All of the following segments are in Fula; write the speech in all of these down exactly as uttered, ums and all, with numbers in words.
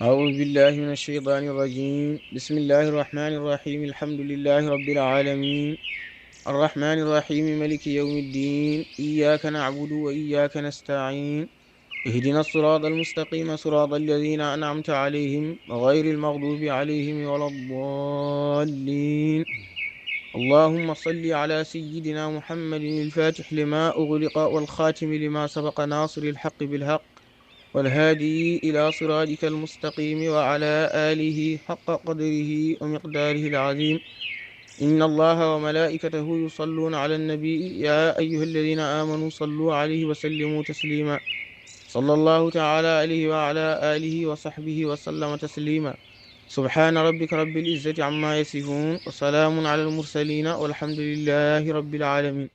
أعوذ بالله من الشيطان الرجيم. بسم الله الرحمن الرحيم. الحمد لله رب العالمين. الرحمن الرحيم. ملك يوم الدين. إياك نعبد وإياك نستعين. اهدنا الصراط المستقيم، صراط الذين أنعمت عليهم، غير المغضوب عليهم ولا الضالين. اللهم صل على سيدنا محمد الفاتح لما أغلق والخاتم لما سبق ناصر الحق بالحق والهادي إلى صراطك المستقيم وعلى آله حق قدره ومقداره العظيم. إن الله وملائكته يصلون على النبي، يا أيها الذين آمنوا صلوا عليه وسلموا تسليما. صلى الله تعالى عليه وعلى آله وصحبه وسلم تسليما. سبحان ربك رب العزة عما يصفون، وسلام على المرسلين، والحمد لله رب العالمين.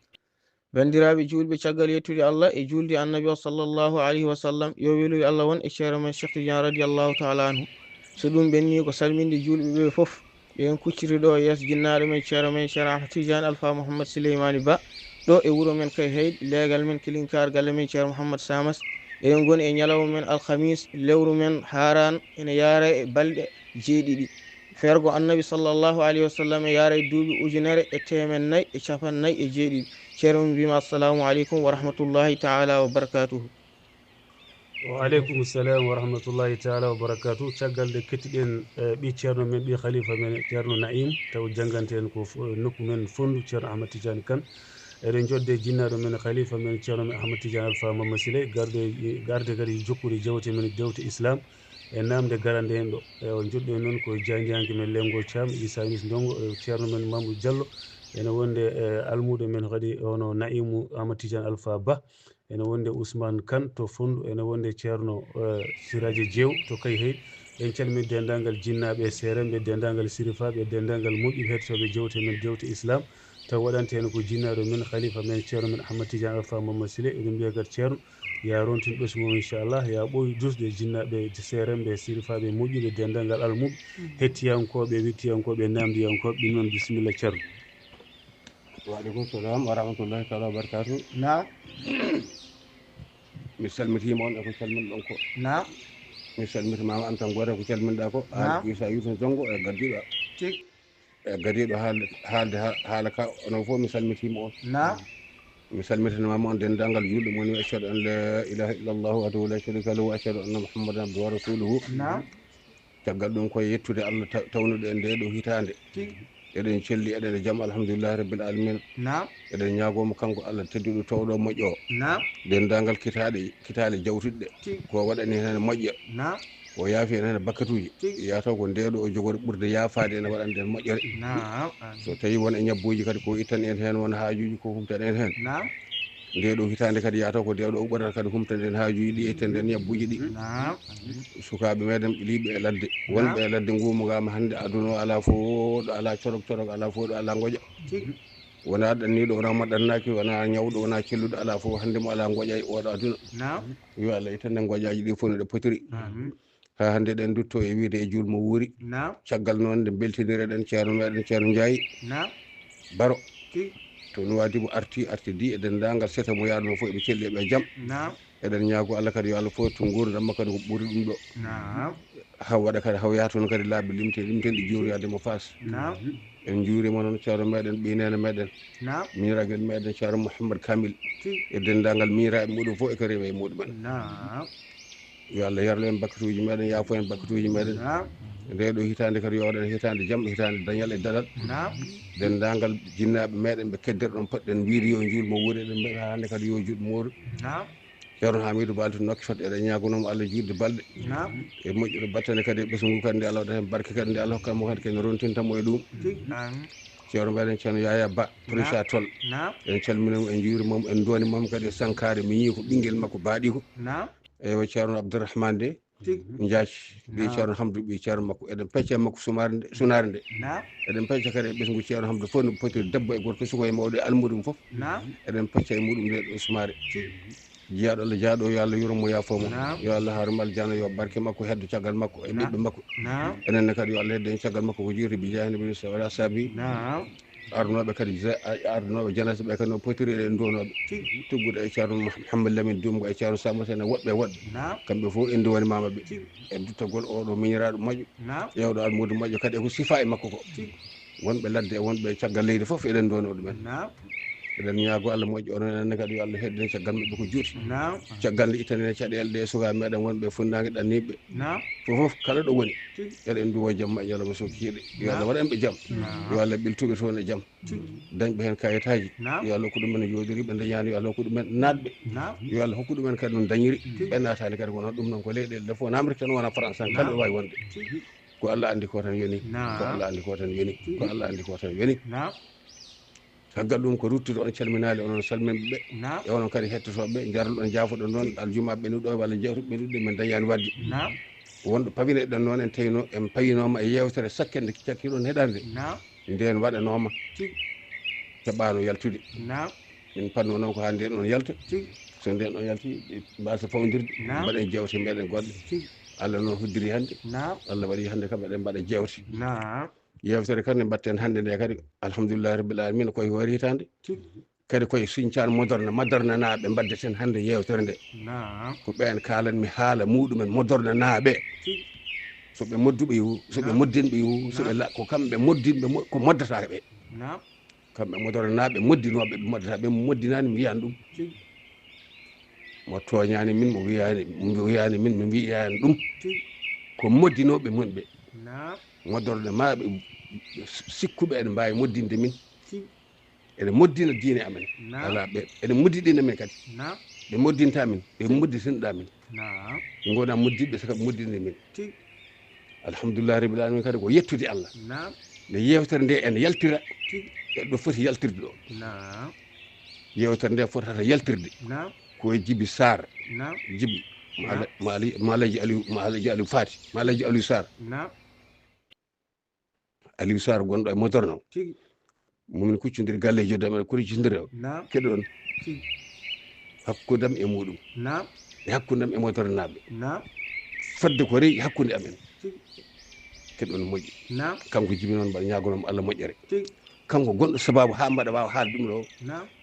Banndiraaɓe juulɓe, caggal yettude Allah e juulde Annabi o sallallahu alayhi wa sallam, yo weluy Allah won e ceero men Cheikh Tidiane radiyallahu taala anhu. So ɗum ɓenni, ko salminde juulɓe ɓe fof. Ɓe en kucciri ɗo yeeso jinnaaɗo men, ceero men, Ceerno Ahmad Tidiane Alpha Mouhammad Souleymani Ba, ɗo e wuro men Kay Haydi, leegal men Kilinkaar, galle men Ceerno Mouhammad Samas. Eɗen ngoni e ñalawma men alhamis, lewru men Haaraan, ene yaara e balɗe jeeɗiɗi. Fergo Annabi sallallahu alayhi wa sallam e yaara e duuɓi ujunere e teemen nayi e capanɗe nayi e jeeɗiɗi. Ceerno, min mbiyma assalamu aleykum wa rahmatullahi taala wa barakatuhu. Wa aleykum salam wa rahmatullahi taala wa barakatuh. Caggal nde kettiɗen, eh, ɓii ceerno men, ɓii khalifa men, ceerno Naim, taw janngante en ko fo-, nokku men fonndu, ceerno Ahmad Tidiane Kane. Eɗen jodde jinnaaɗo men, khalifa men, ceerno men Ahmad Tidiane Alpha Mama Sile, garɗo e, garde kadi jokkude jewte men, jewte Islam, e namde garande en ɗo. E o jodde noon ko jayndiyanke men Lengo Thiam, Issa Yunus Ndongo, e ceerno men Mamadou Diallo, ene wonde, eh, almuudo men kadi, hono Naimu Ahmad Tidiane Alpha Ba. Ene wonde Ousmane Kane to Fonndu, ene wonde Ceerno, eh, Siraji Jeew to Kayhayɗi. En calmini denndaangal jinnaaɓe e seeremɓe, denndaangal sirifaaɓe, denndaangal moƴƴuɓe heɗotooɓe jewte men, jewte Islam. Taw waɗante heen ko jinnaaɗo men, khalifa men, ceerno men Ahmad Tidiane Alpha Mama Sile, eɗen mbiya kadi ceerno, ya rontin ɓesngu mum, inchallah, ya ɓooy dusde jinnaaɓe, seeremɓe, sirifaaɓe moƴƴuɓe, denndaangal almuɓe, hettiyankooɓe, wettiyankooɓe, naamndiyankooɓe, ɗum noon, bisimilla ceerno. Wa aleykum salam wa rahmatullahi taala wa barakatuh. Naam. Mi salmitiima on e ko calminɗon ko. Naam. Mi salmiti Mama Anta Ngoore ko calminɗa ko. Naam. Haal Issa Yunus Ndongo e gardiiɗo. Tik. E gardiiɗo haalde, haalde ha-, haala ka, onon fof mi salmitiima on. Naam. Mi salmitinama on denndaangal juulɓe moni, ashhadu an la ilaha illa Allah wahdahu la sharika lahu wa ashhadu anna Muhammadan abduhu wa rasuluhu. Naam. Caggal ɗum ko yettude Allah taw-, tawnuɗo en nde ɗo hitaande. Tigi. Eɗen celli, eɗen e jam, alhamdulillahi rabbil alamin. Naam. Eɗen ñaagoo mo kanko Allah tedduɗo, towɗo, moƴƴo o. Naam. Denndaangal kitaaɗe, kitaale jawtuɗe. Tigi. Ko waɗani heen moƴƴa. Naam. O yaafi en heen bakkatuuji. Tigi. Yaa taw ko nde ɗo o jogori ɓurde yaafaade ene waɗande en moƴƴere. Naam. Amin. So tawi won e ñabbuuji kadi ko ittan en heen, won haajuuji ko humtan en heen. Naam. Nde ɗo hitaande kadi yahata ko nde ɗo ɓurata kadi humtande en haajuuji ɗi, ittande en ñabbuuji ɗi. Naam. Sukaaɓe meɗen ɓiyiiɓe e ladde, wonɓe e ladde ngumogaama hannde, aduna o alaa fof ɗo alaa corok corok, alaa fof ɗo alaa ngoƴa. Tigi. Wonaa ɗanniiɗo, wonaa mo ɗannaaki, wonaa ñawɗo, wonaa celluɗo, alaa fof hannde mo alaa ngoƴa e oɗo aduna. Naam. Yo Allah ittande ngoƴaaji ɗi fof no ɗe potiri. Amin. Haa hannde eɗen ndutto e wiyde e juul mo wuuri. Naam. Caggal noon nde mbeltinireɗen ceerno meɗen, Ceerno Njaay. Naam. Baro. Tigi. To Nuwaadibu arti, artidi e denndaangal seta mo yaarno fof, eɓe celli, eɓe e jam. Naam. Eɗen ñaago Allah kadi yo Allah footu nguurndam makko kadi ko ɓuri ɗum ɗo. Naam. Haa waɗa kadi, haa yaha toon kadi laabi limte, limte ɗi juuroyaade mo Faas. Naam. En njuuriima noon ceerno meɗen, ɓii neene meɗen. Naam. Miiragel meɗen ceerno Mouhammad Kamil. Tigi. E denndaangal miiraaɓe muɗum fof e ko rewi e muɗum en. Naam. Yo Allah yarlu en bakkatuuji meɗen, yaafo en bakkatuuji meɗen. Naam. Nde ɗo hitaande kadi yo waɗan hitaande jam, hitaande dañal e daɗal. Naam. Denndaangal jinnaaɓe meɗen ɓe keddirɗon, poɗɗen wiyde yo juul mo wuuri, eɗen mbiya hannde kadi yo juul mo wuuri. Naam. Ceerno Hamidou Bal to Nouakchott, eɗen ñaagonoo mo Allah juutde balɗe. Naam. E moƴƴude battane kadi e ɓesngu kadi nde Allah waɗata heen barke kadi nde Allah hokka mo kadi kene rontinta mo e ɗum. Tigi. Amin. Ceerno meɗen Ceerno Yaya Ba, Naam. Prince Toll. Naam. En calminii mo, en njuuriima mo, en ndooniima mo kadi e sankaare. Mi yii ko ɓinngel makko baaɗiiko. Naam. Eywa, Ceerno Abdourahmane de. Tigi. Njaac, ɓii Naam. Ceerno Hamdu, ɓii Ceerno makko. Eɗen pecca e makko sumaare nde, sunaare nde. Naam. Eɗen pecca kadi e ɓesngu Ceerno Hamdu fof no potiri, debbo e gorko, suka e mawɗo e almuudo mum fof. Naam. Eɗen pecca e muɗum nde ɗo sumaare. Tigi. Jiyaaɗo Allah, jaaɗo, yo Allah yurmo, yaafo mo. Naam. Yo Allah harum aljanna, yo barke makko heddo caggal makko e Naam. ɓiɓɓe makko. Naam. Enen ne kadi yo Allah heddo en caggal makko ko jiwti bi jaahi nabi sallallahu alaihi wasallam. Naam. Arnooɓe kadi, arnooɓe janaasa ɓe kadi no potiri eɗen nduwanooɓe. Tuggude e Ceerno Mouhammad Lamine Dumgo e Ceerno Samba Sene woɗɓe woɗɓe. Kamɓe fof en nduwanimaama ɓe. E duttagol oɗo miñiraaɗo moƴƴo. Ƴeewɗo almuudo moƴƴo kadi e ko sifa e makko ko. Wonɓe ladde e wonɓe caggal leydi fof eɗen nduwanoo ɗumen. Eɗen ñaago Allah moƴƴo onon enen kadi yo Allah heddin caggal maɓɓe ko juuti. Caggal nde ittanen caɗeele ɗe e sukaaɓe meɗen wonɓe funnaange ɗanniiɓe. Fof fof kala ɗo woni. Eɗen nduwa jamma e ñalawma so kiiɗe. Yo Allah waɗan ɓe jam. Yo Allah ɓiltuɓe toon e jam. Dañɓe heen kayitaaji. Yo Allah hokku ɗumen jooɗiri ɓe dañaani yo Allah hokku ɗumen naatɓe. Yo Allah hokku ɗumen kadi no dañiri. Ɓe naataani kadi wona ɗum noon ko leyɗeele ɗe fof wona Amérique tan wona France tan kala ɗo waawi wonde. Ko Allah anndi ko tan yoni. Ko Allah anndi ko tan yoni. Ko Allah anndi ko tan yoni. Caggal ɗum ko ruttude on calminaali onon salminɓe ɓe. E onon kadi hettotooɓe ɓe njarluɗon jaafoɗon noon aljuma ɓenuɗo walla jawtuɓe ɓenuɗo men dañaani wadde. Wonɗo pawineɗen noon en tawino en pawinooma e yeewtere sakkende cakkiɗon heɗande. Nden waɗanooma. Keɓaano yaltude. Min panno noon ko haa nden on yalta. So nden on yalti mbasa fawdirde mbaɗen jewte meɗen goɗɗe. Allah noon hoddiri hannde. Allah waɗi hannde kam eɗen mbaɗa jewte. Yewtere kadi nde mbaɗten hannde nde kadi alhamdulillahi rabbil alamina koye hoore hitaande. Kadi koye siñcaan moderne moderne naaɓe mbaddeten hannde yewtere nde. Ko ɓeen kaalanmi haala muɗumen moderne naaɓe. So ɓe modduɓe yo so ɓe moddinɓe yo so ɓe la ko kamɓe moddinɓe ko moddata ɓe. Kamɓe modornaaɓe moddinooɓe ɓe moddata ɓe moddinaani mi wiyaani ɗum. Mo tooñaani min mo wiyaani mo wiyaani min mi wiyaani ɗum. Ko moddinooɓe mon ɓe modornaaɓe sikkuɓe ene mbaawi moddinde min. Ene moddina diine amen. Alaa ɓe ene moddidina min kadi. Ɓe moddinta min ɓe modditinoɗa min. Ngona modditɓe saka moddinde min. Alhamdulillahi rabbil alamin kadi ko yettude Allah. Nde yewtere nde ene yaltira e ɗo foti yaltirde ɗo. Yewtere nde fotata yaltirde ko e Jibi Sarr. Jibi ma Alaji Aliou ma Alaji Aliou Fati ma Alaji Aliou Sarr. Aliou Sarr gonɗo e modorno. Momin kuccondiri galleji o damen koɗo jindiri o keɗoɗon. Hakkudam e muɗum e hakkudam e motornaɓe. Fodde ko rewi hakkude amen. Keɗoɗon moƴƴi. Kanko Jibi noon mbaɗa ñagonomo Allah moƴƴere. Kanko gonɗo sababu ha mbaɗa wawa haalde ɗum ɗo.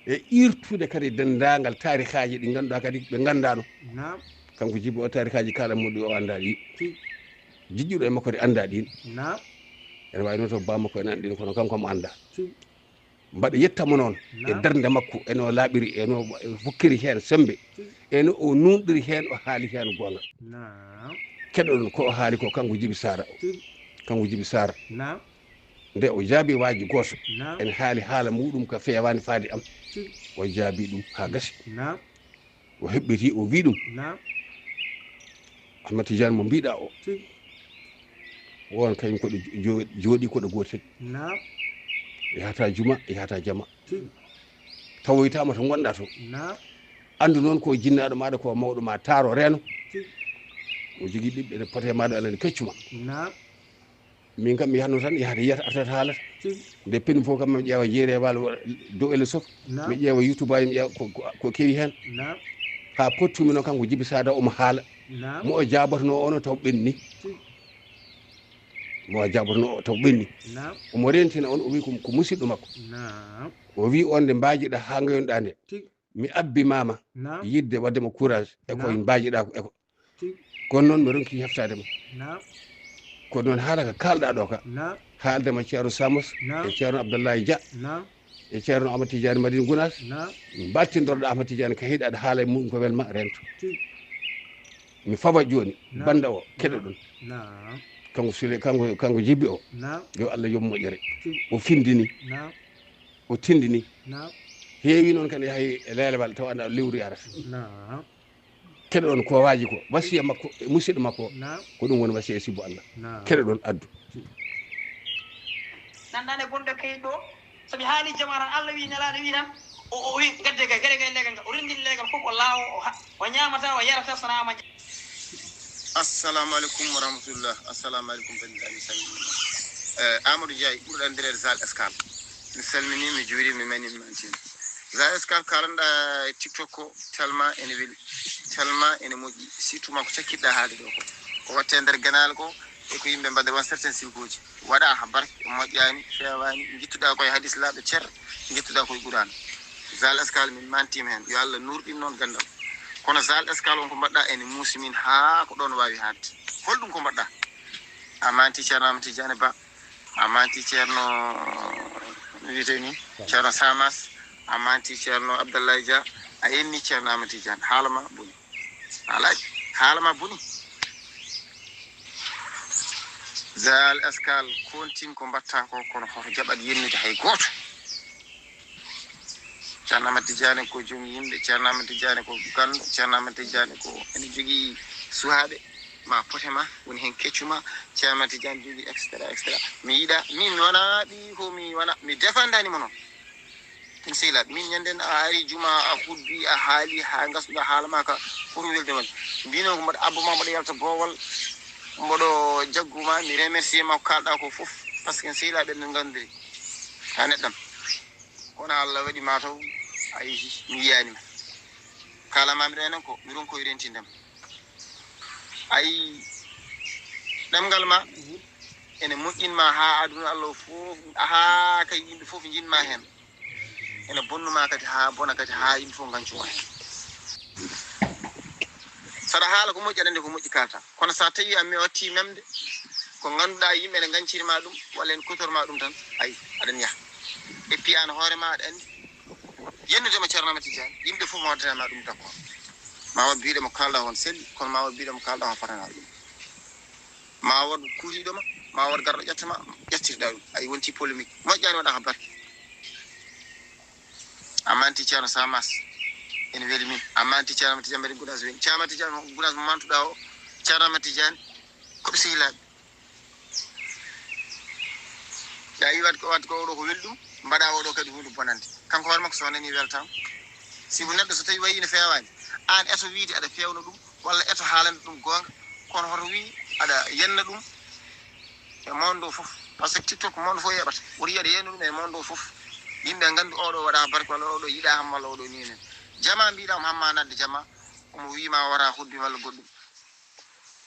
E irtude kadi dendagal tarikaji ɗi ganduɗa kadi ɓe gandano. Kanko Jibi o tarikaji kala muɗum o anda ɗi. Jiɗɗuɗo e makko de anda ɗin. Ene wawi noon to bammakko ene andi ɗin kono kanko mo anda. Mbaɗa yettamo noon e darde makko eno laaɓiri eno hokkiri heen sembe eno o nunɗiri heen o haali heen goonga. Keɗoɗon ko o haali ko kanko Jibi Sara o kanko Jibi Sara nde o jaabi waaji gooto ene haali haala muɗum ka feewaani faade am o jaabi ɗum haa gasi. O heɓɓiti o wi ɗum. Ahmad Tidiane mo mbiɗa o won kañum koɗo jooɗi koɗo gotel. Yahata juma yahata jama tawoytama to gonɗa to. Andu noon ko jinnaɗo maɗa ko mawɗo ma taaro reeno. O jogui ɓiɓɓe ne pote maɗa alani keccuma. Min kam mi yahatno tan yahata yiyata artata haalata. Nde peni fof kam mi ƴeewa jeere wal dow ele sof. Mi ƴeewa youtube aji mi ƴeewa ko kewi hen. Ha pottumi noon kanko Jibi Sada omo haala. Mo o jabotono ono taw ɓenni. Mo o jabotono taw ɓenni. Omo rentina on o wi ko musidɗo makko. O wi on nde mbajiɗa ha gayonɗa nde mi abbi mama yidde waddema courage e ko mbajiɗa ko eko. Kono noon mi ronki heftade mo. Kono noon haala ka kalɗa ɗo ka haaldema ceerno samos e ceerno abdallahi dia e ceerno amadou tidiane madine gounas. Mbattidorɗo amadou tidiane ka hiɗa aɗa haala e muɗum ko welma rento. Mi fawa joni banda o keɗoɗon. Kanko sule kanko kanko jibbi o yo allah yoɓ moƴƴere. O findini o tindini. Heewi noon kadi yahay e leelewal taw anda lewru yarata. Keɗoɗon ko waaji ko wasiya makko e musidɗo makko. Ko ɗum woni wasiya e sibbo allah. Keɗoɗon addu. Nandane gonɗo kayit ɗo somi haali jama tan allah wi nelaɗo wi tan o o wi gadde gay gare gay legal ngal o rendini legal fof o laawo o ha o ñamata o yarata sonama. Assalamu aleykum wa rahmatullah. Assalamu aleykum bandiraɓe salminima. Eh, amadou diaye ɓurɗo andirede zal escal. Mi salmini mi juuri mi mani mi mantina. Zal escal kalanɗa e tiktok ko tellement ene weli tellement ene moƴƴi surtout ma ko cakkitɗa haalde ɗo ko ko watte nder ganal ko. E ko yimɓe mbaɗde won certains simbuuji waɗa ha barke moƴƴaani, feewaani, jittuɗa koye hadis laaɓe cer, jittuɗa koye Qur'an. Zal Eskal min mantima heen, yo Allah nurɗin noon ganndal. Kono Zal Eskal on ko mbaɗɗa ene muusi min haa ko ɗoon waawi haaɗde. Holɗum ko mbaɗɗa? A manti Ceerno Amadou Tidiane Ba, a manti Ceerno no wiyetee ni, Ceerno Samas, a manti Ceerno Abdallahi Dia, a yenni Ceerno Amadou Tidiane. Haala ma boni. Alaaji, haala ma boni. Zal Eskal, kontin ko mbatta ko, kono hoto jaɓat yennude hay gooto. Ceerno Amadou Tidiane ko joom yimɓe, Ceerno Amadou Tidiane ko ganndo, Ceerno Amadou Tidiane ko ene jogii suhaaɓe ma pote ma, woni heen keccu ma, Ceerno Amadou Tidiane jogii et cetera, et cetera. Mi yiɗa, min wona ɓii ko mi wona, mi defandani mo noon. Ɗum sehilaaɓe, min ñande a ari juma, a hudbi, a haali, haa ngasɗuɗa haala ma ka, foti welde mon. Mbino ko mbaɗa abbo ma, mbaɗa yalta boowal, mboɗo jaggu ma, mi remercier ma ko kalɗa ko fof, parce que sehilaaɓe no ngandiri. Ka neɗɗam. Kono Allah waɗi ma taw, a yehi, mi yiyani ma. Kala ma mbiɗa enen ko, mi ronkoy rentindema. Ayi, ɗemngal ma, ene moƴƴin ma haa aduna Allah fof, haa kay yimɓe fof njiɗ ma heen. Ene bonnu ma kadi haa bona kadi haa yimɓe fof ngancu ma heen. Saɗa haala ko moƴƴi, aɗa anndi ko moƴƴi kalta. Kono sa tawi a mi watti memde, ko ngannduɗa yimɓe ene nganciri ma ɗum, walla en kotor ma ɗum tan, ayi, aɗa yaha. Et puis an hoore ma aɗa anndi, yennude ma Ceerno Amadou Tidiane, yimɓe fof ma waddana ma ɗum d'accord. Ma waɗ biɗo mo kalɗa on selli, kono ma waɗ biɗo mo kalɗa on fotana ɗum. Ma waɗ kuuriɗo ma, ma waɗ garɗo ƴetta ma, ƴettirɗa ɗum. Ayi, wonti polémique. Moƴƴani waɗa ka barke. A manti Ceerno Samas. Ene weli min. A manti Ceerno Amadou Tidiane mbaɗi Gunaas weli. Ceerno Amadou Tidiane, Gunaas mo mantuɗa o, Ceerno Amadou Tidiane, ko ɓe sehilaaɓe. Ya yi wat ko, wat ko oɗo ko welɗum, mbaɗa oɗo kadi huunde bonande. Kanko hoore makko so nani weltama. Sibu neɗɗo so tawi wayi ne feewani, an eto wiide aɗa fewna ɗum, walla eto haalande ɗum goonga, kono hoto wi aɗa yenna ɗum e monde o fof. Parce que TikTok monde fof yeɓata, woto yiyaɗa yenna ɗum e monde o fof. Yimɓe nganndi oɗo waɗa barke, walla oɗo yiɗa ham, walla oɗo ninen. Jama mbiɗa mo hamma nadde jama, omo wima wara hudbi walla goɗɗum.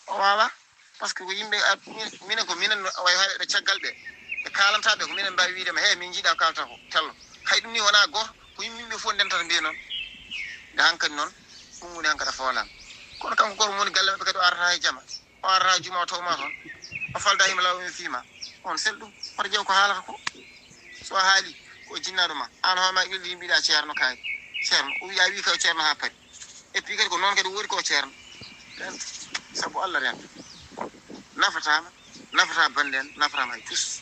O wawa, parce que ko yimɓe, a, mi-, minen ko minen, way haɗe ɗo caggal ɓe, ɓe kalanta ɓe, ko minen mbawi wiide ma, he, min jiiɗa kalta ko tello. Hay ɗum ni wona goto, ko yimɓe, yimɓe fof ndentata mbiya noon. Nde hankadi noon, ɗum woni hankadi a foolan. Kono kanko goto mo woni galle maɓɓe kadi o arata he jama, o arata juma o tawma toon, o falda hima law mi fiima. On sel ɗum, hoto ƴeew ko haalata ko. So a haali, ko jinnaɗo ma, an hoore ma ƴulde yimɓe yiɗa ceerno kaari. Ceerno, o wiya wi ko ceerno ha paari. Et puis kadi ko noon kadi woodi ko ceerno. Rento. Sabu Allah rento. Nafatama, nafata bande en, nafatama hay tous.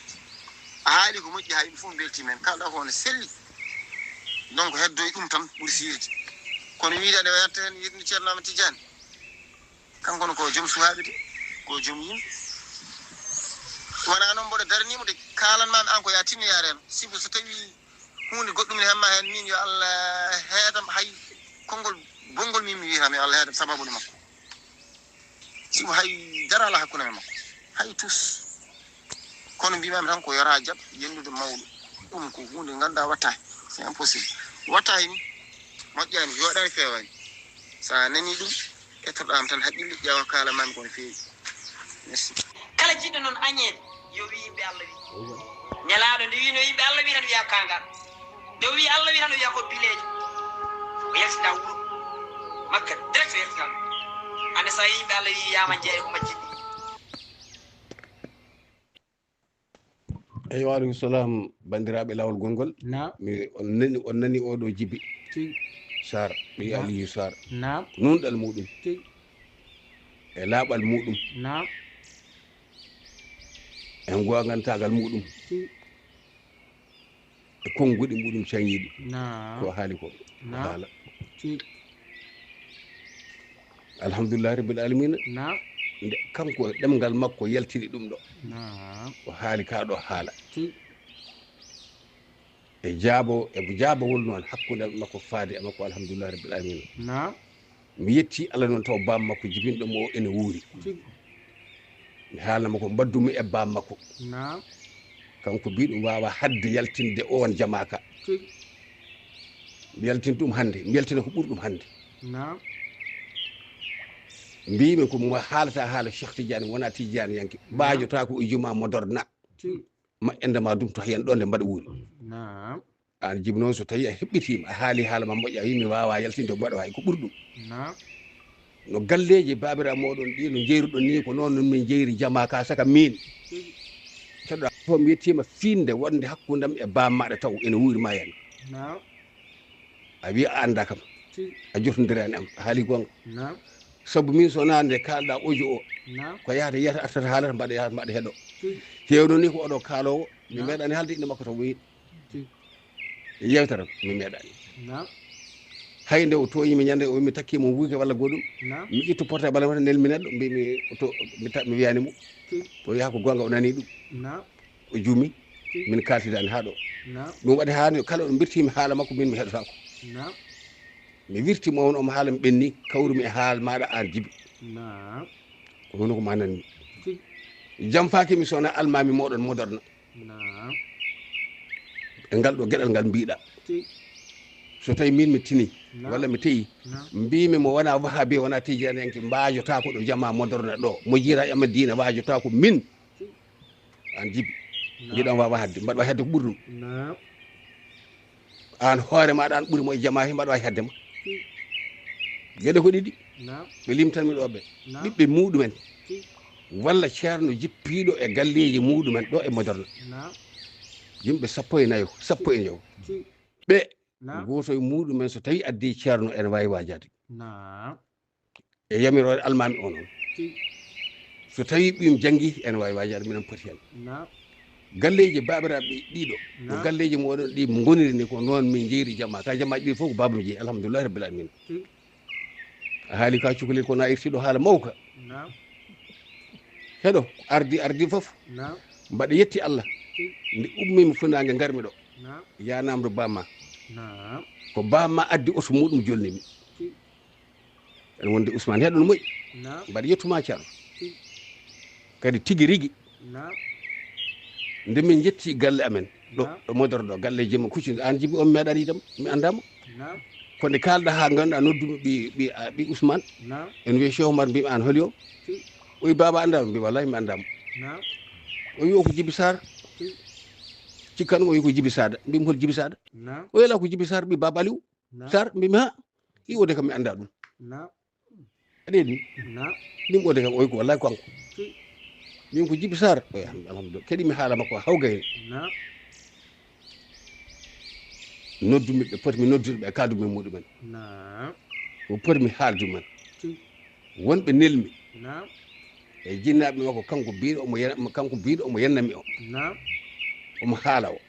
A haali ko moƴƴi ha yimɓe fof mbeltima hen. Kalɗa ko ne selli. Donc heddoy ɗum tan ɓuri sirde. Kono wiide aɗa watta hen yetni Ceerno Amadou Tidiane. Kanko ne ko joom suhaaɓe de, ko joom yimɓe. Wona noon mboɗo darnimo de, kalanmami an ko ya tinno ya reno. Sibu so tawi huunde goɗɗum ne hemma heen, min yo Allah heedam hay konngol bonngol min mi wiyata mi yo Allah heedam sababu ne makko. Sibu hay dara ala hakkunde men makko. Hay tous. Kono mbimami tan ko yora jaɓ yennude mawɗo. Ɗum ko huunde ngannduɗa watta. C'est impossible. Watta ni moƴƴani, yoɗani, fewani. Sa nani ɗum, ƴettoɗam tan haqqille, ƴeewa kalamami ko no feewi. Merci. Kala jiɗɗo noon añeede, yo wi yimɓe Allah wi. Nelaaɗo nde wino yimɓe Allah wi tan wiya kangal. Nde o wi Allah wi tan o wiya ko bileejo. O yaltina wuro makka direct o yaltina. Ande sa wi yimɓe Allah wi yama jeeya ko majjinɗi. Eyyo, aleykum salam, banndiraaɓe Laawol Gonngol. Naam. Mi on nani, on nani oɗo jibi. Tigi. Sarr, ɓii Naam. Aliyu Sarr. Naam. Nunɗal muɗum. Tigi. E laaɓal muɗum. Naam. E goongantaagal muɗum. Tigi. E konnguɗi muɗum cañiiɗi. Ko Naam. haali ko. Naam. Haala. Tigi. Alhamdulillahi rabbil alamina. Naam. Nde kanko e ɗemngal makko yaltini ɗum ɗo. Naam. O haali ka ɗo haala. Tigi. E jaabo, e jaabawol noon hakkunde makko faade e makko alhamdulillahi rabbil alamina. Naam. Mi yetti Allah noon taw baam makko jibinɗo mo o ene wuuri. Tigi. Mi haalna mo ko mbaddumi e baam makko. Naam. Kanko mbi ɗum waawa hadde yaltinde oon jamaaka. Tigi. Mi yaltin ɗum hannde, mi yaltina ko ɓuri ɗum hannde. Naam. Mbimi ko mo haalata haala Cheikh Tidiane, wona Tidiane yanke. Baajotaako o juma modorna. Ma ende ma dum to hen ɗo nde mbaɗa wuuri. An jibi noon, so tawi a heɓɓitiima, a haali haala ma moƴƴa, a wi mi waawa yaltinde ko mbaɗa wawi ko ɓuri ɗum. No galleeji baabiraaɓe mooɗon ɗi no njeyruɗon ni, ko noon min njeyri jama ka saka min. Keɗɗa fof mi yettiima fiinde wonde hakkundam e bammaɗa taw ene wuuri ma yani. A wi a annda kam. A jotondirani am, a haali gonga. Sabu min so wonaa nde kaalɗa audio o, ko yahata yiyata, artata haalata, mbaɗa yahata mbaɗa heɗo. Hewno ni ko oɗo kaalowo, mi meeɗani haalde inde makko taw ɓoyi. Yewtere mi meeɗani. Hay nde o tooñi mi ñande o mi takki mo wuuke walla goɗɗum. Mi ittu portable am tan nelmi neɗɗo, mbimi to mi ta- mi wiyani mo. O yaha ko gonga, o nani ɗum. O juumi. Min kaltidani ha ɗo. Ɗum waɗi hani kala ɗo birtimi haala makko, min mi heɗotako. Mi wirti mo on omo haala mi ɓenni, kawrumi e haal maɗa an jibi. Ko hono ko mananmi. Jamfaki mi sona almami moɗon modorna. E ngal ɗo geɗal ngal mbiɗa. So tawi min mi tini walla mi teyi, mbimi mo wona wahabi, wona tijaniyanke, mbajotako ɗo jama modorna ɗo, mo jira e madina, wajotako min. An jibi. Mbiɗon wawa hadde, mbaɗa wawi hadde ko ɓuri ɗum. An hoore maɗa an ɓuri mo e jama he, mbaɗa wawi hadde ma. Geɗe ko ɗiɗi. Ɓe limtanmi ɗo ɓe, ɓiɓɓe muɗumen walla ceerno jippiɗo e galleji muɗumen ɗo e modorna. Yimɓe sappo e nayo, sappo e njaw. Ɓe goto e muɗumen so tawi addi ceerno, ene wawi wajade. E yamiroore almami o noon. So tawi ɓiyum janngi, ene wawi wajaade minen poti hen. Galleji babiraɓe ɗiɗo, no galleji moɗon ɗi goniri ni, ko noon min jeeri jama ka. Jama ɗiɗi fof ko babam jeeyi, alhamdulillahi rabbil alamin. A haali ka cukalel ko na irtiɗo haala mawka. Heɗo ardi ardi fof. Mbaɗa yetti Allah. Nde ummimi funage ngarmi ɗo. Yanamdo bamma. Ko bamma addi oto muɗum jolnimi. Ene wonde Ousmane heɗo no moƴƴi. Mbaɗa yettuma ceerno. Kadi tigi rigi. Nde min jetti galle amen ɗo, ɗo modoro ɗo, galle jemma kucci, an jibi on meeɗa yiidam, mi andamo. Ko nde kalɗa ha ganduɗa noddumi ɓi ɓi ɓi Ousmane. Ene wiye Cheikh Omar, mbimi an holi o? O wi baba andamo, mbi wallahi mi andamo. O wi o ko Jibi Sar. Cikkan o wi ko Jibi Sada, mbimi hol Jibi Sada? O wi ala ko Jibi Sar ɓi baba Aliou Sar, mbimi ha. I ode kam mi anda ɗum. Aɗa yiɗi? Min ode kam oy ko wallahi ko kanko. Min ko Jibi Sar. Oy alhamdulillah. Kadi mi haala makko hawgayre. Noddumi ɓe, poti mi noddude ɓe, kadumi e muɗumen. Ko poti mi haaldu men. Wonɓe nelmi. E jinnaɓe makko, kanko biɗo omo yen- kanko biɗo omo yennami o. Omo haala o.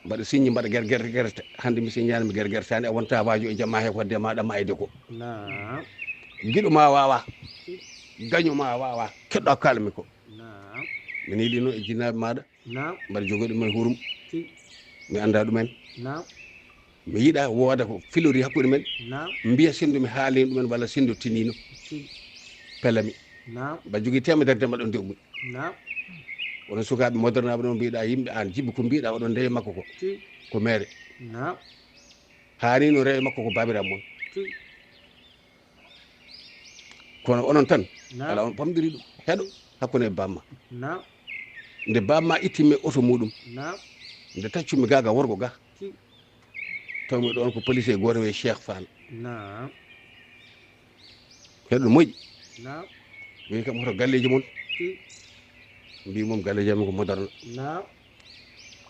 Mbaɗa signe, mbaɗa ger ger gerte. Hannde mi signani mi ger gertani, a wonta wajo e jamma he ko wadde ma ɗamma ayde ko. Giɗo ma wawa. Gaño ma wawa. Keɗɗo kalmi ko. Mi neeli noon e jinnaɓe maɗa. Mbaɗa jogo ɗumen hurum. Mi anda ɗumen. Mi yiɗa wooda ko filori hakkude men. Mbiya sindu mi haalini ɗumen walla sindu tinino. Pelami. Mbaɗa jogui temedere de mbaɗon dewmi. Onon sukaɓe modernaɓe ɗon mbiɗa yimɓe an jibi ko mbiɗa oɗon ndeya makko ko. Ko mere. Hani no rewe makko ko babiram mon. Kono onon tan ala on pamdiri ɗum heɗo hakkunde e bamma. Nde bamma ittimme oto muɗum, nde taccumi gaga worgo ga, tawmi ɗon ko police goto wiye Cheikh Fall. Heɗo moƴƴi. Wi kam hoto galleji mon. Mbi mom galleji amin ko moderne.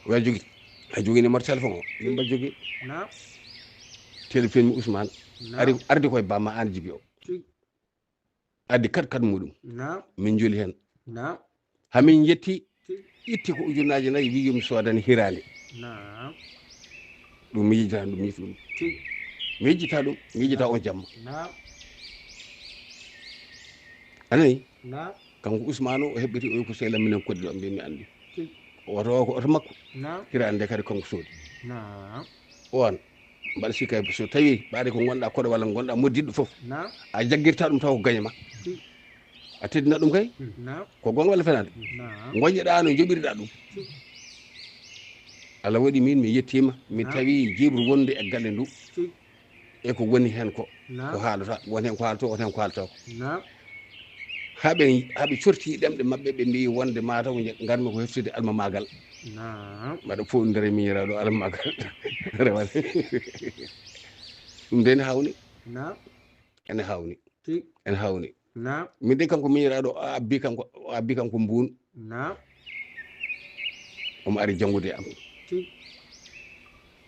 Wa jogi a jogi numéro téléphone o, min mba jogi. Téléphone mi Ousmane. Ari ardi koye bamma an jibi o. Addi kat kat muɗum. Min joli hen. Hamin jetti, itti ko ujunnaji nayyi, wi yomi sodani hirande. Ɗum mi yejjita ɗum, mi yejjita ɗum. Mi yejjita ɗum, mi yejjita on jamma. Anani? Kanko Ousmane o, o heɓɓiti, o wi ko sehil am, minen koddi ɗo, mbi mi andi. Oto o ko oto makko. Hirande nde kadi kanko soodi. On mbaɗa sikka so tawi ɓaade ko gonɗa koɗo walla gonɗa moddiɗɗo fof, a jaggirta ɗum taw ko gañe ma. A teddina ɗum kay. Ko gonga walla fenade? Goñɗoɗa no joɓirɗa ɗum. Allah waɗi min mi yettima, mi tawi jibril wonde e galle ndu e ko woni hen ko. Ko haalata, won heen ko haalto, won heen ko haalto. Haa ɓe, haa ɓe corti ɗemɗe maɓɓe, ɓe mbiyi wonde mataw ngarmi ko heftude almamaagal. Mbaɗa fof ndere miñiraaɗo almamaagal. Rewane. Ɗum de ne hawni. Ene hawni. Ene hawni. Min de kanko miñiraaɗo, a abbi kanko, a abbi kanko mbuun. Omo ari janngude e am.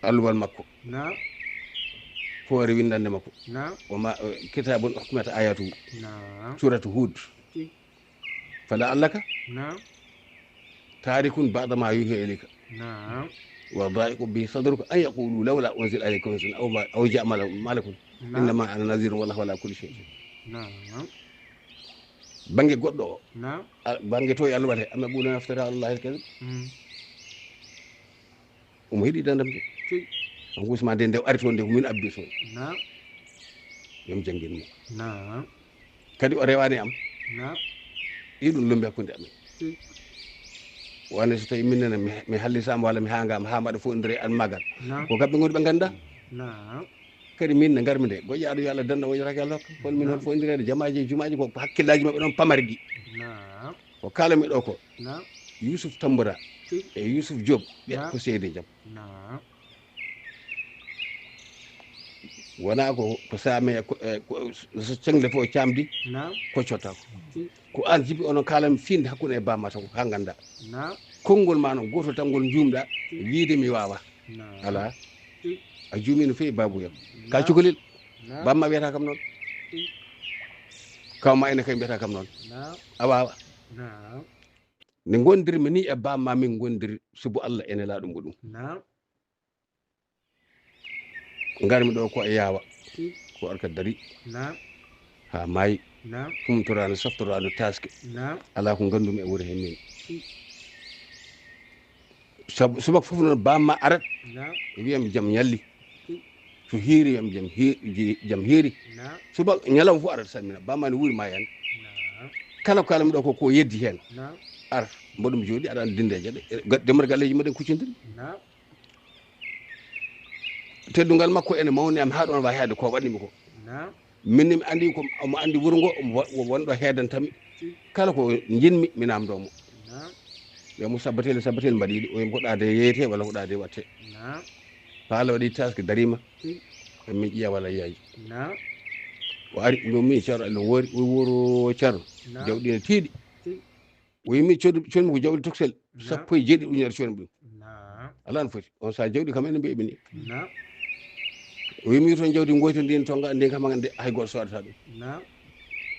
Alluwal makko. Foore winndannde makko. Wama kitabun uhkimat ayatu. Suratu Hud. Fala allaka tarikun ba'da ma yuha ilayka. Wa da'iqu bihi sadruka an yaqulu lawla unzila alayhi kanzun aw ma, aw ja'a malakun. Innama ana nazirun wallahu ala kulli shay'in. Bannge goɗɗo o. Bannge to e Allah wate, amma ɓuuna naftata Allah el kadib. Omo heɗi dandam de. On gusma de nde ari toon de ko min abbi toon. Yom janngin mo. Kadi o rewani am. Ɗi ɗum lumbi hakkunde amen. Wane so tawi min nana mi hallisama walla mi hangama ha mbaɗa fof ndire an magal. Ko kamɓe ngoni ɓe ganda. Kadi min ne ngarmi nde goƴƴaɗo yo Allah danda woñataka Allah hokka kono min hol fof ndirede jamaji e jumaji ko hakkillaji mabɓe ɗon pamari ɗi. Ko kalami ɗo ko Yusuf Tambura e Yusuf Diop ɓe ko seede jam. Wona ko ko same so cengle fof camdi. Ko cotta ko ko an jibi onon kalami finde hakkunde e bamma tan ko ha ganda. Konngol ma noon gotol tan ngol jumɗa wiide mi wawa. Ala a juumi no fewi babu yam ka cukalel. Bamma wiyata kam noon. Kawma ene kay mbiyata kam noon. A wawa. Nde gondirmi ni e bamma min gondiri subu Allah ene laɗum ɗum. Ngarmi ɗo ko e yawa ko arka dari. Ha maayi. Humtorano saftorano taske. Ala ko gandumi e wuuro he min. Sabu subaka fof noon bamma arat. Wiyam jam ñalli. So hiiri wiyam jam jam hiiri. Subaka ñalawma fof arat salmina bamma ne wuuri ma yani. Kala ko kalami ɗo ko ko yeddi hen. Ar mboɗum jooɗi aɗa andi dindeje ɗe demar galleji mbaɗen kuccodiri. Teddungal makko ene mawni am ha ɗon wawi haade ko waɗnimi ko. Min mi andi ko omo andi wuuro ngo wonɗo heedantami. Kala ko jinmi mi namdo mo. Wiya mo sabbateli sabbateli mbaɗiɗi o yim ko ɗade yeyete walla ko ɗade watte. Paala waɗi taske darima. Min ƴiya walla yaji. O ari ɗum mi ceerno allah woori o wuro ceerno. Jawɗi ne tiiɗi. O yimmi codmi ko jawɗi toksel sappo e jeeɗiɗi ujunere codmi ɗum. Ala no foti on sa jawɗi kam ene mbeɓi ni. O yimmi toon jawdi goyti ndin tonga ndin kam hande hay goto sodata ɗum.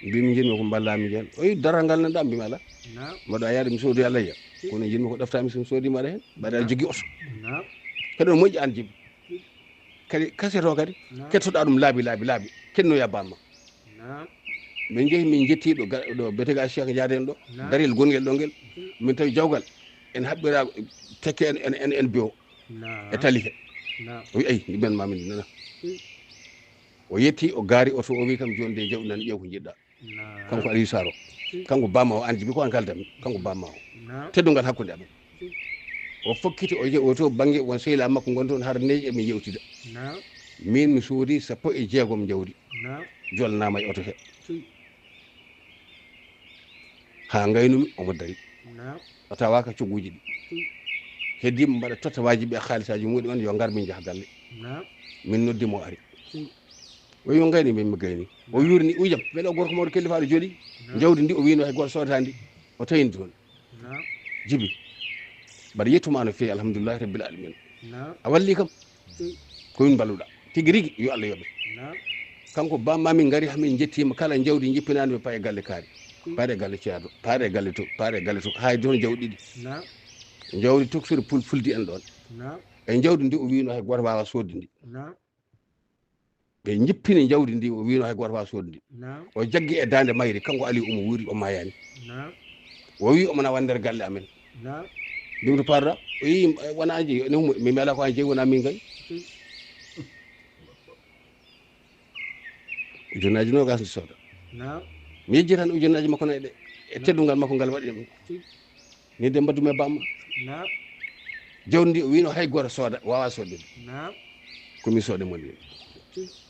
Mbimi jinmi ko mballami jen o yi daral ngal nanɗa mbimi ala. Mbaɗa yaade mi soodi alayya kono jinmi ko ɗaftami so mi soodima aɗa hen mbaɗa aɗa jogui oto. Kadi on moƴƴi an jibbi kadi kaseto kadi kettoɗa ɗum laabi laabi laabi kennoya bamma. Min jehi min jetti ɗo ga- ɗo betega cheikh jaden ɗo. Darel gongel ɗo ngel min tawi jawgal en haɓɓira tekke en en en en bewo e tali he. O wi ayi jiben ma min nana. O yetti o gaari oto o wi kam joni de jawɗi nan ƴeew ko jiɗɗa. Kanko aliyu saro kanko bamma o an jibi ko an kaldami kanko bamma o teddungal hakkude amen. O fokkiti o je o to bangge won sehila makko gon toon har neji emin yewtida. Min mi soodi sappo e jeegom jawdi. Jolnama e oto he ha gaynumi omo dari. O tawaka coguji ɗi heddimo mbaɗa tottawaji ɓe halisaji muɗumen yo ngar min jaha galle. Min noddimo o ari. O wi on gayni min mi gayni o yurni ujam beɗe o gorko mawɗo kellifaɗo jooɗi. Jawdi ndi o wino hay goto sodata ndi o tawini toon. Jibi mbaɗa yettuma no fewi alhamdulillahi rabbil alamina. A walli kam ko min mballuɗa tigi rigi yo allah yoɓe. Kanko bamma min gari hamin jettima kala jawdi jippinani ɓe paye galle kaari paare galle ceerɗo paare galle to paare galle to hay toon jawɗi ɗiɗi. Jawdi toksori pul fuldi en ɗon e jawdi ndi o wino hay goto wawa sodde ndi. Ɓe jippini jawdi ndi o wino hay goto wawa sodde ndi. O jaggi e dande mayri kanko ali omo wuuri o mayani. O wi omo nawa nder galle amen. Mbimi to parɗa o yi wona jeyi mi mela ko an jeyi wona min gay. Ujunnaji nogas ndi sooda. Mi yejji tan ujunnaji makko nayi ɗe e teddungal makko ngal waɗi ɗum. Ni de mbaɗumi e bamma. Jawdi ndi o wino hay goto sooda wawa sodde. Komi sooda moni.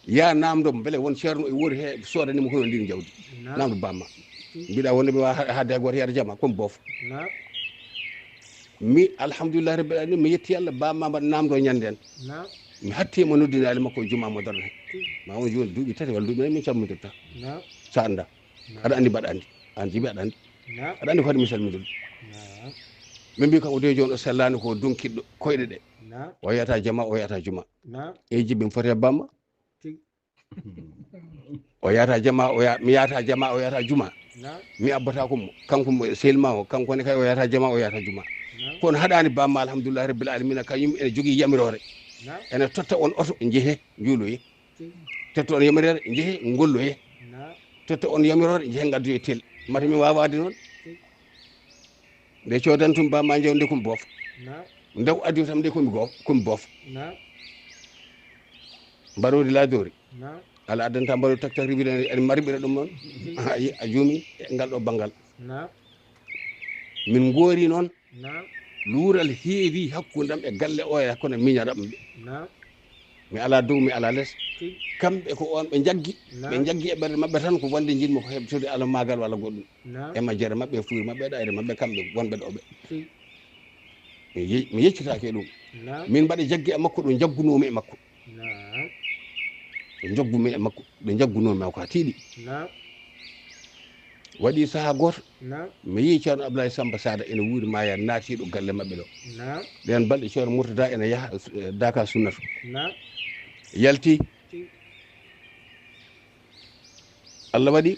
Ya namdo mbele won ceerno e wori he soodani mo hono ndin jawdi. Namdo bamma. Mbiɗa wonde ɓe wawa haade hay goto yata jama comme bof. Mi alhamdulillah rabbil alamin, mi yetti Allah, bamma mbaɗa namdo ñanden. Mi hatti mo noddinaali makko e juma mo darna he. Ma won joni duuɓi tati walla duuɓi nayi min cammodirta. Sa anda. Aɗa andi mbaɗa andi. An jibi aɗa andi. Aɗa andi ko waɗi mi salmidude. Min mbi kanko de joni o sellani ko donkiɗɗo koyɗe ɗe. O yata jama, o yata juma. E jibi mi foti e bamma. O yata jama, o ya mi yata jama, o yata juma. Mi abbata ko mo kanko mo selma o kanko ne kay o yata jama, o yata juma. Kono haɗani bamma alhamdulillah rabbil alamina, kañum ene jogui yamirore. Ene totta on oto jeehe juuloye. Totta on yamirore jeehe golloye. Totta on yamirore jeehe gaddoye tel. Mata mi wawade noon. Nde codan tum bamma jawde kum bof. Ndew addi tam nde komi gof komi bof. Mbarodi ladori. Ala addanta mbarodi tak tak ribide en marɓira ɗum noon. A juumi e ngal ɗo banngal. Min goori noon. Luural heewi hakkundam e galle oya kono miñaram ɓe. Mi ala dow mi ala les. Kamɓe ko on ɓe jaggi. Ɓe jaggi e ɓerɗe maɓɓe tan ko wonde jinmi ko heɓtude ala magal walla goɗɗum. E majjere maɓɓe e fuuri maɓɓe e ɗayre maɓɓe kamɓe wonɓe ɗo ɓe. Mi yeccitaki e ɗum. Min mbaɗa jaggi e makko ɗo jaggunomi e makko. Ɗo jaggumi e makko ɗo jaggunomi makko ha tiiɗi. Waɗi saha goto. Mi yii ceerno abdoulaye samba sada ene wuuri maya naatiɗo galle maɓɓe ɗo. Ɗen balɗe ceerno murtada ene yaha daka sunnata. Yalti. Allah waɗi.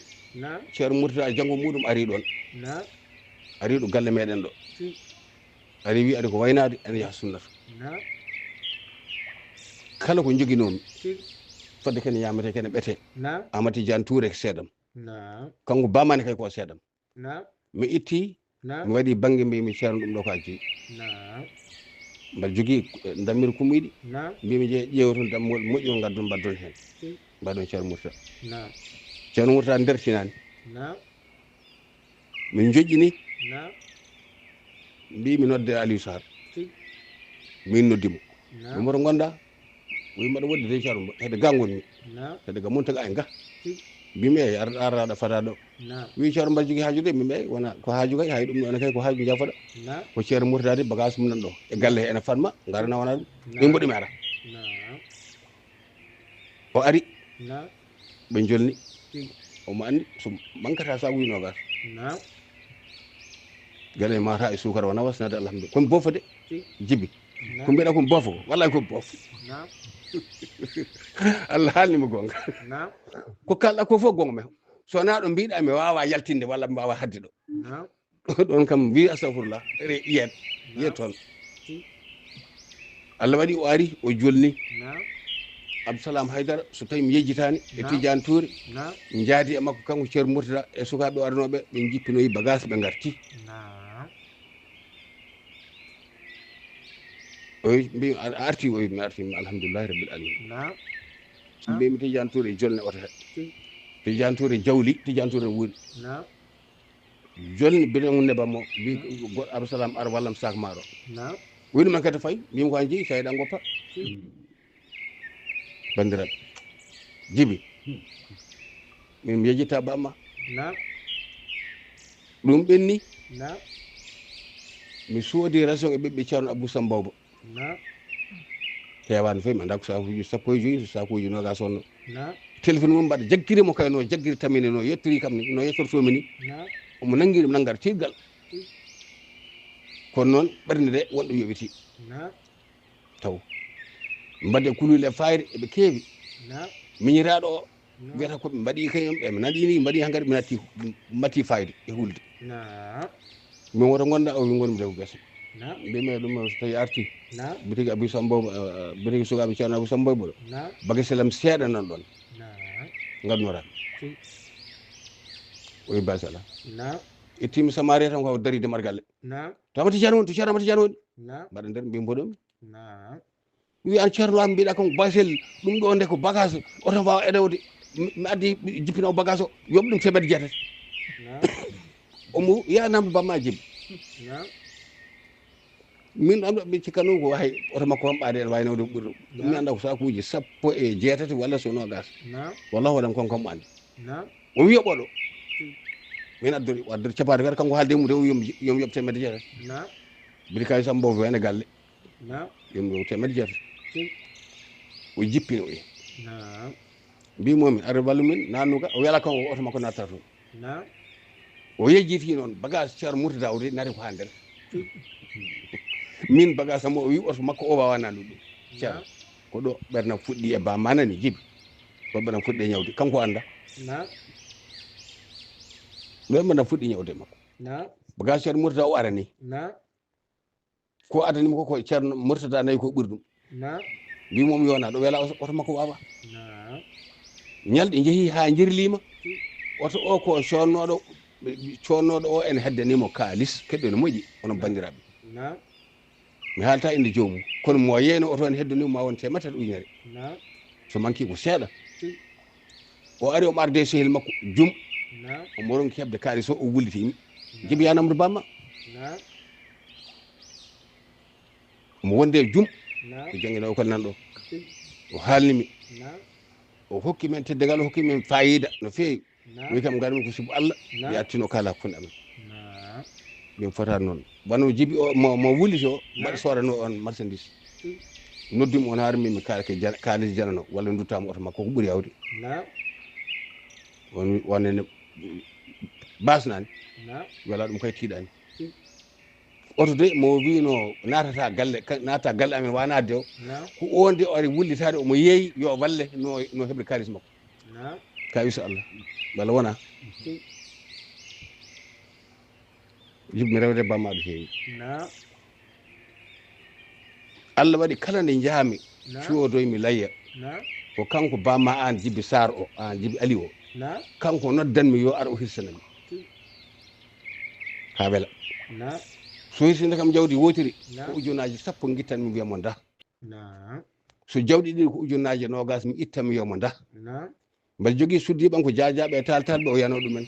Ceerno murtada janngo muɗum ari ɗon. Ari ɗo galle meɗen ɗo. Ari wi ari ko waynade ene yaha sunnata. Kala ko joguinomi fodde kene yamete kene ɓete. Amati jan toure ko seedam. Kanko bamane kay ko seedam. Mi itti mi waɗi bangge mbimi ceerno ɗum ɗo ko a jeyi. Mbaɗa jogui dammir kumuyiɗi. Mbimi je ƴeewa toon dammuwol moƴƴo gaddon mbaddon hen. Mbaɗon ceerno murta. Ceerno murta ndertinani. Min joƴƴini. Mbimi nodde aliou sar. Min noddimo. Ɗum oto gonda. O wi mbaɗa woɗɗi de ceerno hedde ga gonmi. Hedde ga montaga ay ga. Mbimi eyi arɗa arɗa fata ɗo. Wi ceerno mbaɗa jogui haaju de mbimi eyi wona ko haaju kay hay ɗum ɗone kay ko haaju jafoɗa. Ko ceerno murtadi bagage mum nan ɗo e galle he ene fatma garana wona ɗum. Min mboɗimi ara. O ari. Ɓe jolni. Omo andi so mankata sakuji nogas. Gane mata e sukara wona wasnade alhamdulillah komi bofo de. Jibi. Ko mbiɗa ko bofo wallay ko bofo. Allah haalnima gonga. Ko kalɗa ko fof gonga men. Sona ɗo mbiɗa mi wawa yaltinde walla mi wawa hadde ɗo. Ɗon kam mbi astahfirullah. Re yiyat yiyat toon. Allah waɗi o ari o jolni. Abdousalam haydara so tawi mi yejjitani e tijane touri. Jaadi e makko kanko ceer murtida e sukaɓe o arnoɓe ɓe jippinoyi bagage ɓe garti. O wi mbi a arti o wi mi arti alhamdulillahi rabbil alamin. Mbimi tijane touri e jolne oto he. Tijane touri jawli tijane touri wuuri. Jolni bidon nebam o mbi goɗɗo abdousalam ar wallam sak maɗo. Woni man kadi fayi mbimi ko han jeeyi sayɗa goppa. Bandiraɓe jibi min mi yejjitta bamma. Ɗum ɓenni. Mi soodi ration e ɓiɓɓe ceerno abdou sambawba. Heewani fof mi annda ko sakuji sappo e joyi sakuji nogas wonno. Téléphone mum mbaɗa jaggiri mo kay no jaggiri tamini no yettori kam ni no yettortomi ni. Omo nangi ɗum nangar tiggal. Kono noon ɓernde nde wonɗo yoɓiti. Taw mbaɗe kulule fayre eɓe keewi. Miñiraaɗo o wiyata koɓe mbaɗi kañum ɓe mi naɗini mbaɗi hankadi mi natti matti fayde e hulde. Min woto gonɗa o wi gonmi dagu gasa. Mbimi ɗum so tawi arti. Bitigi abou sambo bitigi sukaɓe ceerno abou sambo ɓuɗo. Bagage lam seeɗa nan ɗon. Gadnora. O wi basala. Ittimi samari tan ko dari demar galle. Tamati ceerno woni to ceerno mati ceerno woni. Mbaɗa nder mbi mboɗomi. Wi an ceerno am mbiɗa kon basel. Ɗum ɗo nde ko bagage oto mbawa edewde. Mi addi jippino bagage o yoɓ ɗum temed jeetati. Omo yanam bamma jim. Min ɗam ɗo ɓe cikkano ko hay oto makko on ɓaade en wawi nawde ko ɓuri ɗum. Ɗum mi annda ko sakuji sappo e jeetati walla so nogas. Wallahu waɗan kon kon mo anndi. O wi yoɓoɗo. Min addori o addori capaade kadi kanko haalde mum de o wi yomi yoɓ temedde jeetati. Biri kawi sambo wene galle. Yomi yoɓ temedde jeetati. O jippini o yen. Mbimomi ara wallu min nannuga o wela kan o oto makko nattata toon. O yejjiti noon bagage ceerno murtada o de nari ko ha nder. Min bagage am o wi oto makko o wawa nannude ɗum. Ceerno ko ɗo ɓerna fuɗɗi e ba manani jibi. Ko ɓerna fuɗɗi e ñawde kanko anda. Ɗo ɓerna fuɗɗi ñawde makko. Bagage ceerno murtada o arani. Ko adanimo ko ko ceerno murtada nayi ko ɓuri ɗum. Mbimomi yona ɗo wela oto makko wawa. Ñalɗi jeehi ha jirlima. Oto o ko connoɗo connoɗo o ene heddanimo kalis keɗɗo ne moƴƴi onon bandiraɓe. Mi haalta inde joomum kono mo yeyno oto ene heddanimo ma won temedere ujunere. So manki ko seeɗa. O ari omo arde sehil makko jum. Omo ronki heɓde kalis o o wullitimi. Jibi yanamdo bamma. Omo wonde e jum. Ko jangguinowo kala nan ɗo. O haalni mi. O hokki men teddagal o hokki men fayida no feewi. Wi kam ngarmi ko sibu Allah. Yattino kala kunde amen. Min fotani noon wano jibi o mo mo wulliti o mbaɗa soodano on marchandise. Noddumi on haarmi mi kaalake kalis janano walla duttama oto makko ko ɓuri yawde. On wonene basnani. Wala ɗum kay tiiɗani. Oto de mo wino natata galle natata galle amen wa natde o. Ko on de o ari wullitade omo yeeyi yo walle no no heɓre kalis makko. Ka wiso Allah wala wona. Jiɗmi rewde bammaɗo heewi. Allah waɗi kala nde njahmi codoymi layya. Ko kanko bamma an jibi sar o an jibi ali o. Kanko noddanmi yo ar o hirsanami. Ha wela. So hirsinde kam jawdi wotiri ko ujunaji sappo gittanmi mbiya mo da. So jawdi ɗiɗi ko ujunaji nogas mi ittanmi yo mo da. Mbaɗa jogii suddiiɓe am ko jaajaɓe e taltalɓe o yano ɗumen.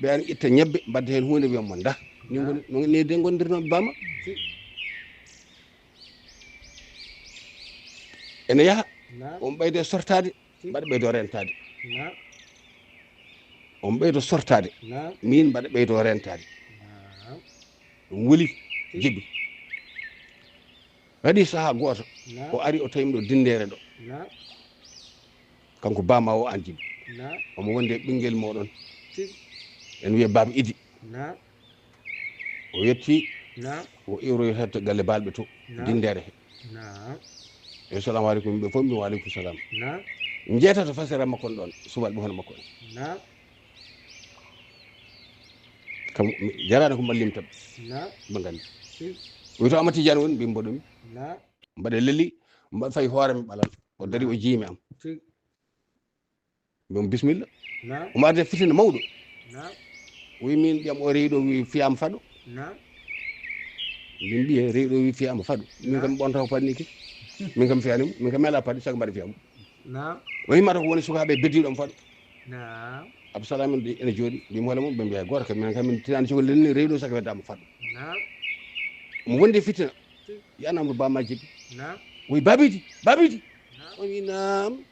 Ɓe an itta ñebbe mbadda heen huunde wiyan mo nda. Ni de gondirnoɓe bama. Ene yaha. On ɓeyde sortade mbaɗa ɓeydo rentade. On ɓeydo sortade min mbaɗa ɓeydo rentade. Ɗum wuli jibi. Waɗi saha goto o ari o tawimi ɗo dindere ɗo. Kanko bama o an jibi. Omo wonde ɓinguel moɗon. En wiya baba idi. O yetti o iwroyta to galle balɓe to dindere he. Assalamu aleykum ɓe fof mbi waaleykum salam. Jeetata fasere makko on ɗon subalɓe hono makko en. Kam jarani ko mballim tan. Ɓe gandi. Wi to amati jan woni mbi mboɗomi. Mbaɗa leli mbaɗa fayi hoore mi ɓalal o dari o jiimi am. Mbiyam bismilla. Omo arde fitina mawɗo. Wi min ƴam o rewiɗo wi fiyama faɗo. Min mbiye rewiɗo wi fiyama faɗo min kam ɓonta ko paɗniki. Min kam fiyani mo min kam mela paɗi saka mbaɗa fiyama. O yimata ko woni sukaɓe beddiɗo mo faɗo. Absalam en ene jooɗi mbimo hoole mum ɓe mbiya goto kam minen kam min tinani cogol lenni rewiɗo saka weddama faɗo. Omo wondi e fitina. Yanamdo bama jibi. Woy babidi babidi. O wi nam.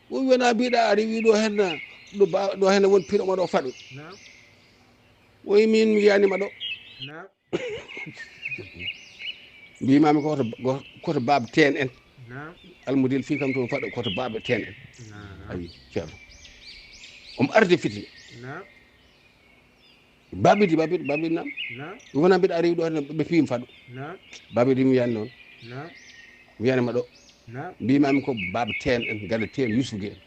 O wi wona mbiɗa ari wi ɗo henna ɗo ba ɗo henna won piɗo ma ɗo faɗo. O wi min mi yanima ɗo. Mbimami ko koto baba ten en. Almudel fi kam to faɗo koto baba ten en. Awi ceerno. Omo arde fitina. Babidi babidi babidi nam. Wona mbiɗa ari ɗo ɓe piim faɗo. Babidi mi wiyani noon. Mi wiyanima ɗo. Mbimami ko baba ten en galle ten yusuge en.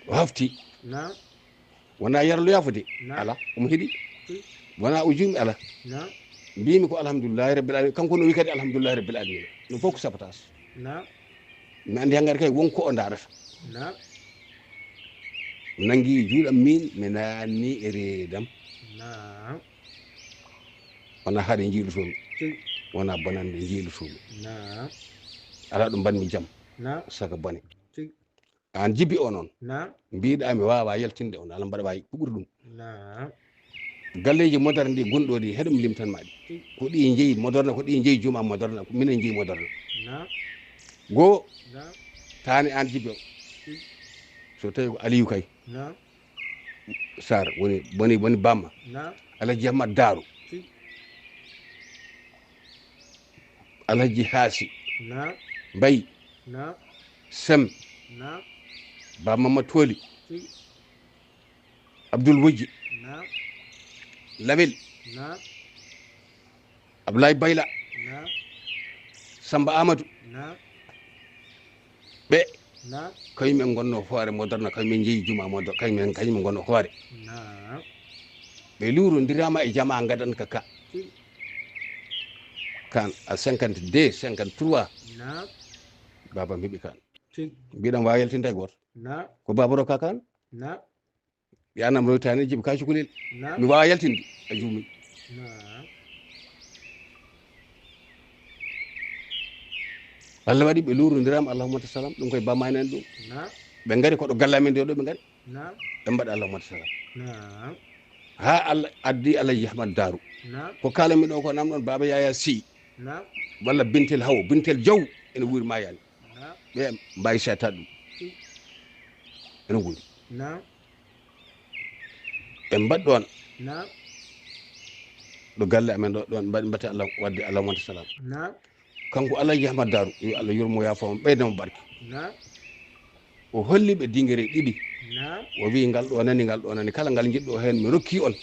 O hafti. Wona yarlo yafude. Ala omo heeɗi. Wona o juumi ala. Mbimi ko alhamdulillahi rabbil alamin kanko no wi kadi alhamdulillahi rabbil alamin. Ɗum fof ko sabotage. Mi andi hanngadi kay wonko o ndaarata. Nangi juuɗam min mi naanni e reedam. Wona haɗe jiilutomi. Wona bonande jiilutomi. Ala ɗum mbanmi jam. Saka bone. An jibi o noon mbiɗa mi wawa yaltinde on ala mbaɗa wawi ko ɓuri ɗum. Galleeji moderne ɗi gonɗo ɗi, heɗo mi limtan ma ɗi. Ko ɗi jeyi moderne, ko ɗi jeyi juma moderne, ko minen jeyi moderne. Goo, taani aan jibo. So tawi ko Aliyu Kay. Sarr woni, woni, woni bamma. Alhaji Ahmad Daaru. Alhaji Haasi. Mbay. Sem. Bamma ma Tooli. Abdul Wujji. Lawel. Ablaye Bayla. Samba Amadou. Ɓe kañum en ngonno hoore moderne, kañum en jeyi juma moderne, kañum en, kañum en ngonno hoore. Ɓe luurondiraama e jama, ngadan ka ka. Kan a cinquante-deux, cinquante-trois. Baba mi heɓi kan. Mbiɗam waawi yaltinde hay gooto. Ko Baba Roka kan? Yanam roytaani jibi ka cukalel. Mi waawa yaltinde, a juumi. Allah waɗi ɓe luurondiraama, Allahumma salam, ɗum koye bamma en ɗum. Ɓe ngari ko ɗo galle amen ɗo, ɗo ɓe ngari. Ɓe mbaɗa Allahumma salam. Haa Allah addi Alhaji Ahmad Daaru. Ko kaalanmi ɗo ko nam ɗon Baba Yaya Sy. Walla Bintel Haw, Bintel Jaw, ene wuuri Mayani. Ɓe mbaawi seetaade ɗum. Ene wuuri. Ɓe mbaɗ ɗoon. Ɗo galle amen ɗo, ɗoon mbaɗ-, mbaɗte Allah, waɗde Allahumma salam. Kanko Alhaji Ahmad Daaru, yo Allah yurmo, yaafo mo, ɓeyda mo barke. O holli ɓe dingere ɗiɗi. O wiyi, "Ngal ɗo nani, ngal ɗo nani. Kala ngal njiɗɗo heen, mi rokki on.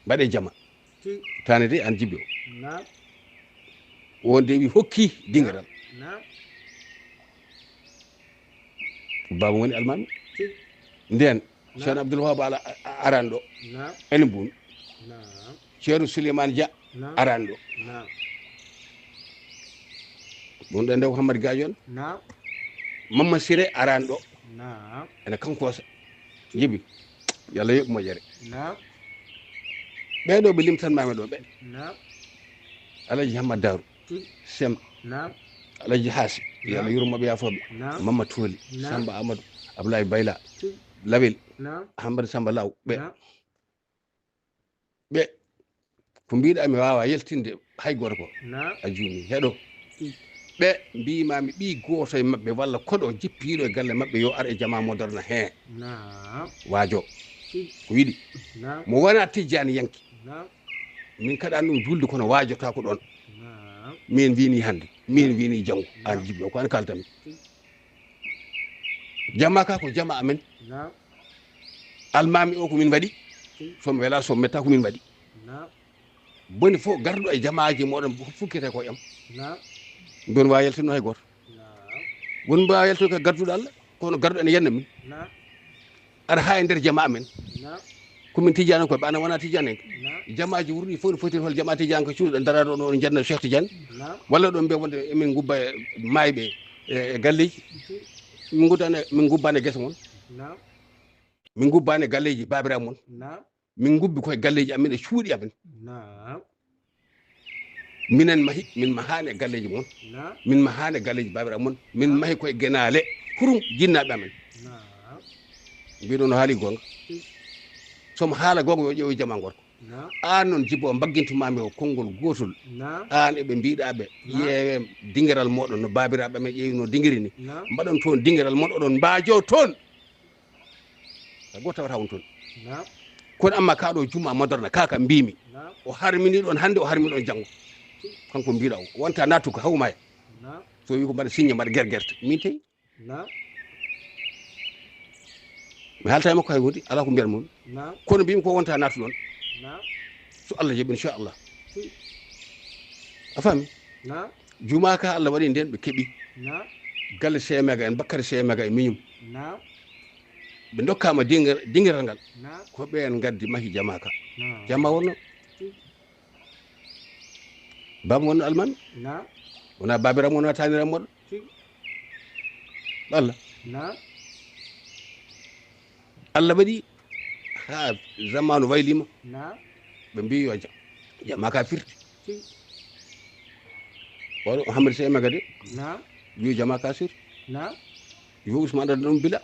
Mbaɗe jama." Taani de aan jibi o. Wonde wi hokki dingiral. Baba woni almaami. Nden, Ceerno Abdul Wahab Ala a-, a-, araan ɗo. Ene Buun. Ceerno Souleymane Dia araan ɗo. Ɗum ɗo nde ko Hammadi Gadio on. Mamma Siré araan ɗo. Ene kanko sa-, jibi. Yo Allah yoɓ moƴƴere. Ɓee ɗo ɓe limtanmaami ɗo ɓe. Alhaji Hammad Daaru. Sem. Alhaji Haasi. Yo Allah yurmo ɓe, yaafo ɓe. Mamma Tooli. Samba Amadou. Ablaye Bayla. Lawel. Hammadi Samba Law. Ɓe. Ɓe. Ko mbiɗa mi waawa yaltinde hay gooto ko. A juumi. Heɗo. Ɓe mbiima mi ɓii gooto e maɓɓe walla koɗo jippiiɗo e galle maɓɓe yo ar e jama moderne hee. Waajo. Ko yiɗi. Mo wona tijjaani yanki. Min kaɗan ɗum julde kono waajotaako ɗoon. Min wini hannde. Min wini janngo. Aan jibi o ko aan kaltami. Jama ka ko jama amen. Almaami o ko min mbaɗi. So mi wela, so mi metta ko min mbaɗi. Boni fof garɗo e jamaaji moɗon fof fukkete ko am. Mbiɗon waawi yaltino hay gooto. Won mbaawa yaltude ka garduɗo Allah, kono garɗo ene yenna min. Aɗa haa e nder jama amen. Ko min tijjani koye ɓana wona tijjani en. Jamaaji wurɗi fof no foti hol jama tijjani ko cuuɗo daraɗo ɗo on janna Cheikh Tidiane. Walla ɗon mbiya wonde emin ngubba e maayɓe e, e galleeji. Min nguddani, min ngubbani e gesa mon. Min ngubbani e galleeji baabiraaɓe mon. Min ngubbi koye galleeji amen e cuuɗi amen. Minen mahi, min mahaani e galleeji mon. Min mahaani e galleeji baabiraaɓe mon. Min mahi koye genaale. Hurum jinnaaɓe amen. Mbiɗo no haali goonga. So mo haala goonga yo ƴeew e jama gorko. Aan noon jibo mbaggintumaami o konngol gootol. Aan eɓe mbiɗa ɓe. Ƴeewe dingiral moɗon no baabiraaɓe amen ƴeewi no dingiri ni. Mbaɗon toon dingiral mon oɗon mbaajo toon. Hay gooto tawata on toon. Kono amma kaa ɗo juma moderne kaa ka mbiimi. O harmini ɗon hannde, o harmini ɗon janngo. Kanko mbiɗa o wonta nattu ko hawmaya. So wi ko mbaɗa signe mbaɗa gergerte. Min tey. Mi haalta e makko hay huunde, alaa ko mbiyat mon. Kono mbiimi ko wonta nattu ɗon. So Allah jaɓi inchallah. A faami? Juma ka Allah waɗi nden ɓe keɓi. Galle Seymaga en, Bakkari Seymaga e miñum. Ɓe ndokkaama dingiral ngal. Ko ɓeen ngaddi mahi jama ka. Jama wonno. Baba wonno almaami. Wona baabiraam wona taaniraam moɗo. Allah. Allah waɗi haa zamanu waylima. Ɓe mbi yo jam. Jama ka firti. Wano Hamadi Sey Maga de. Yo jama ka sir. Yo Ousmane Adda ɗum bila.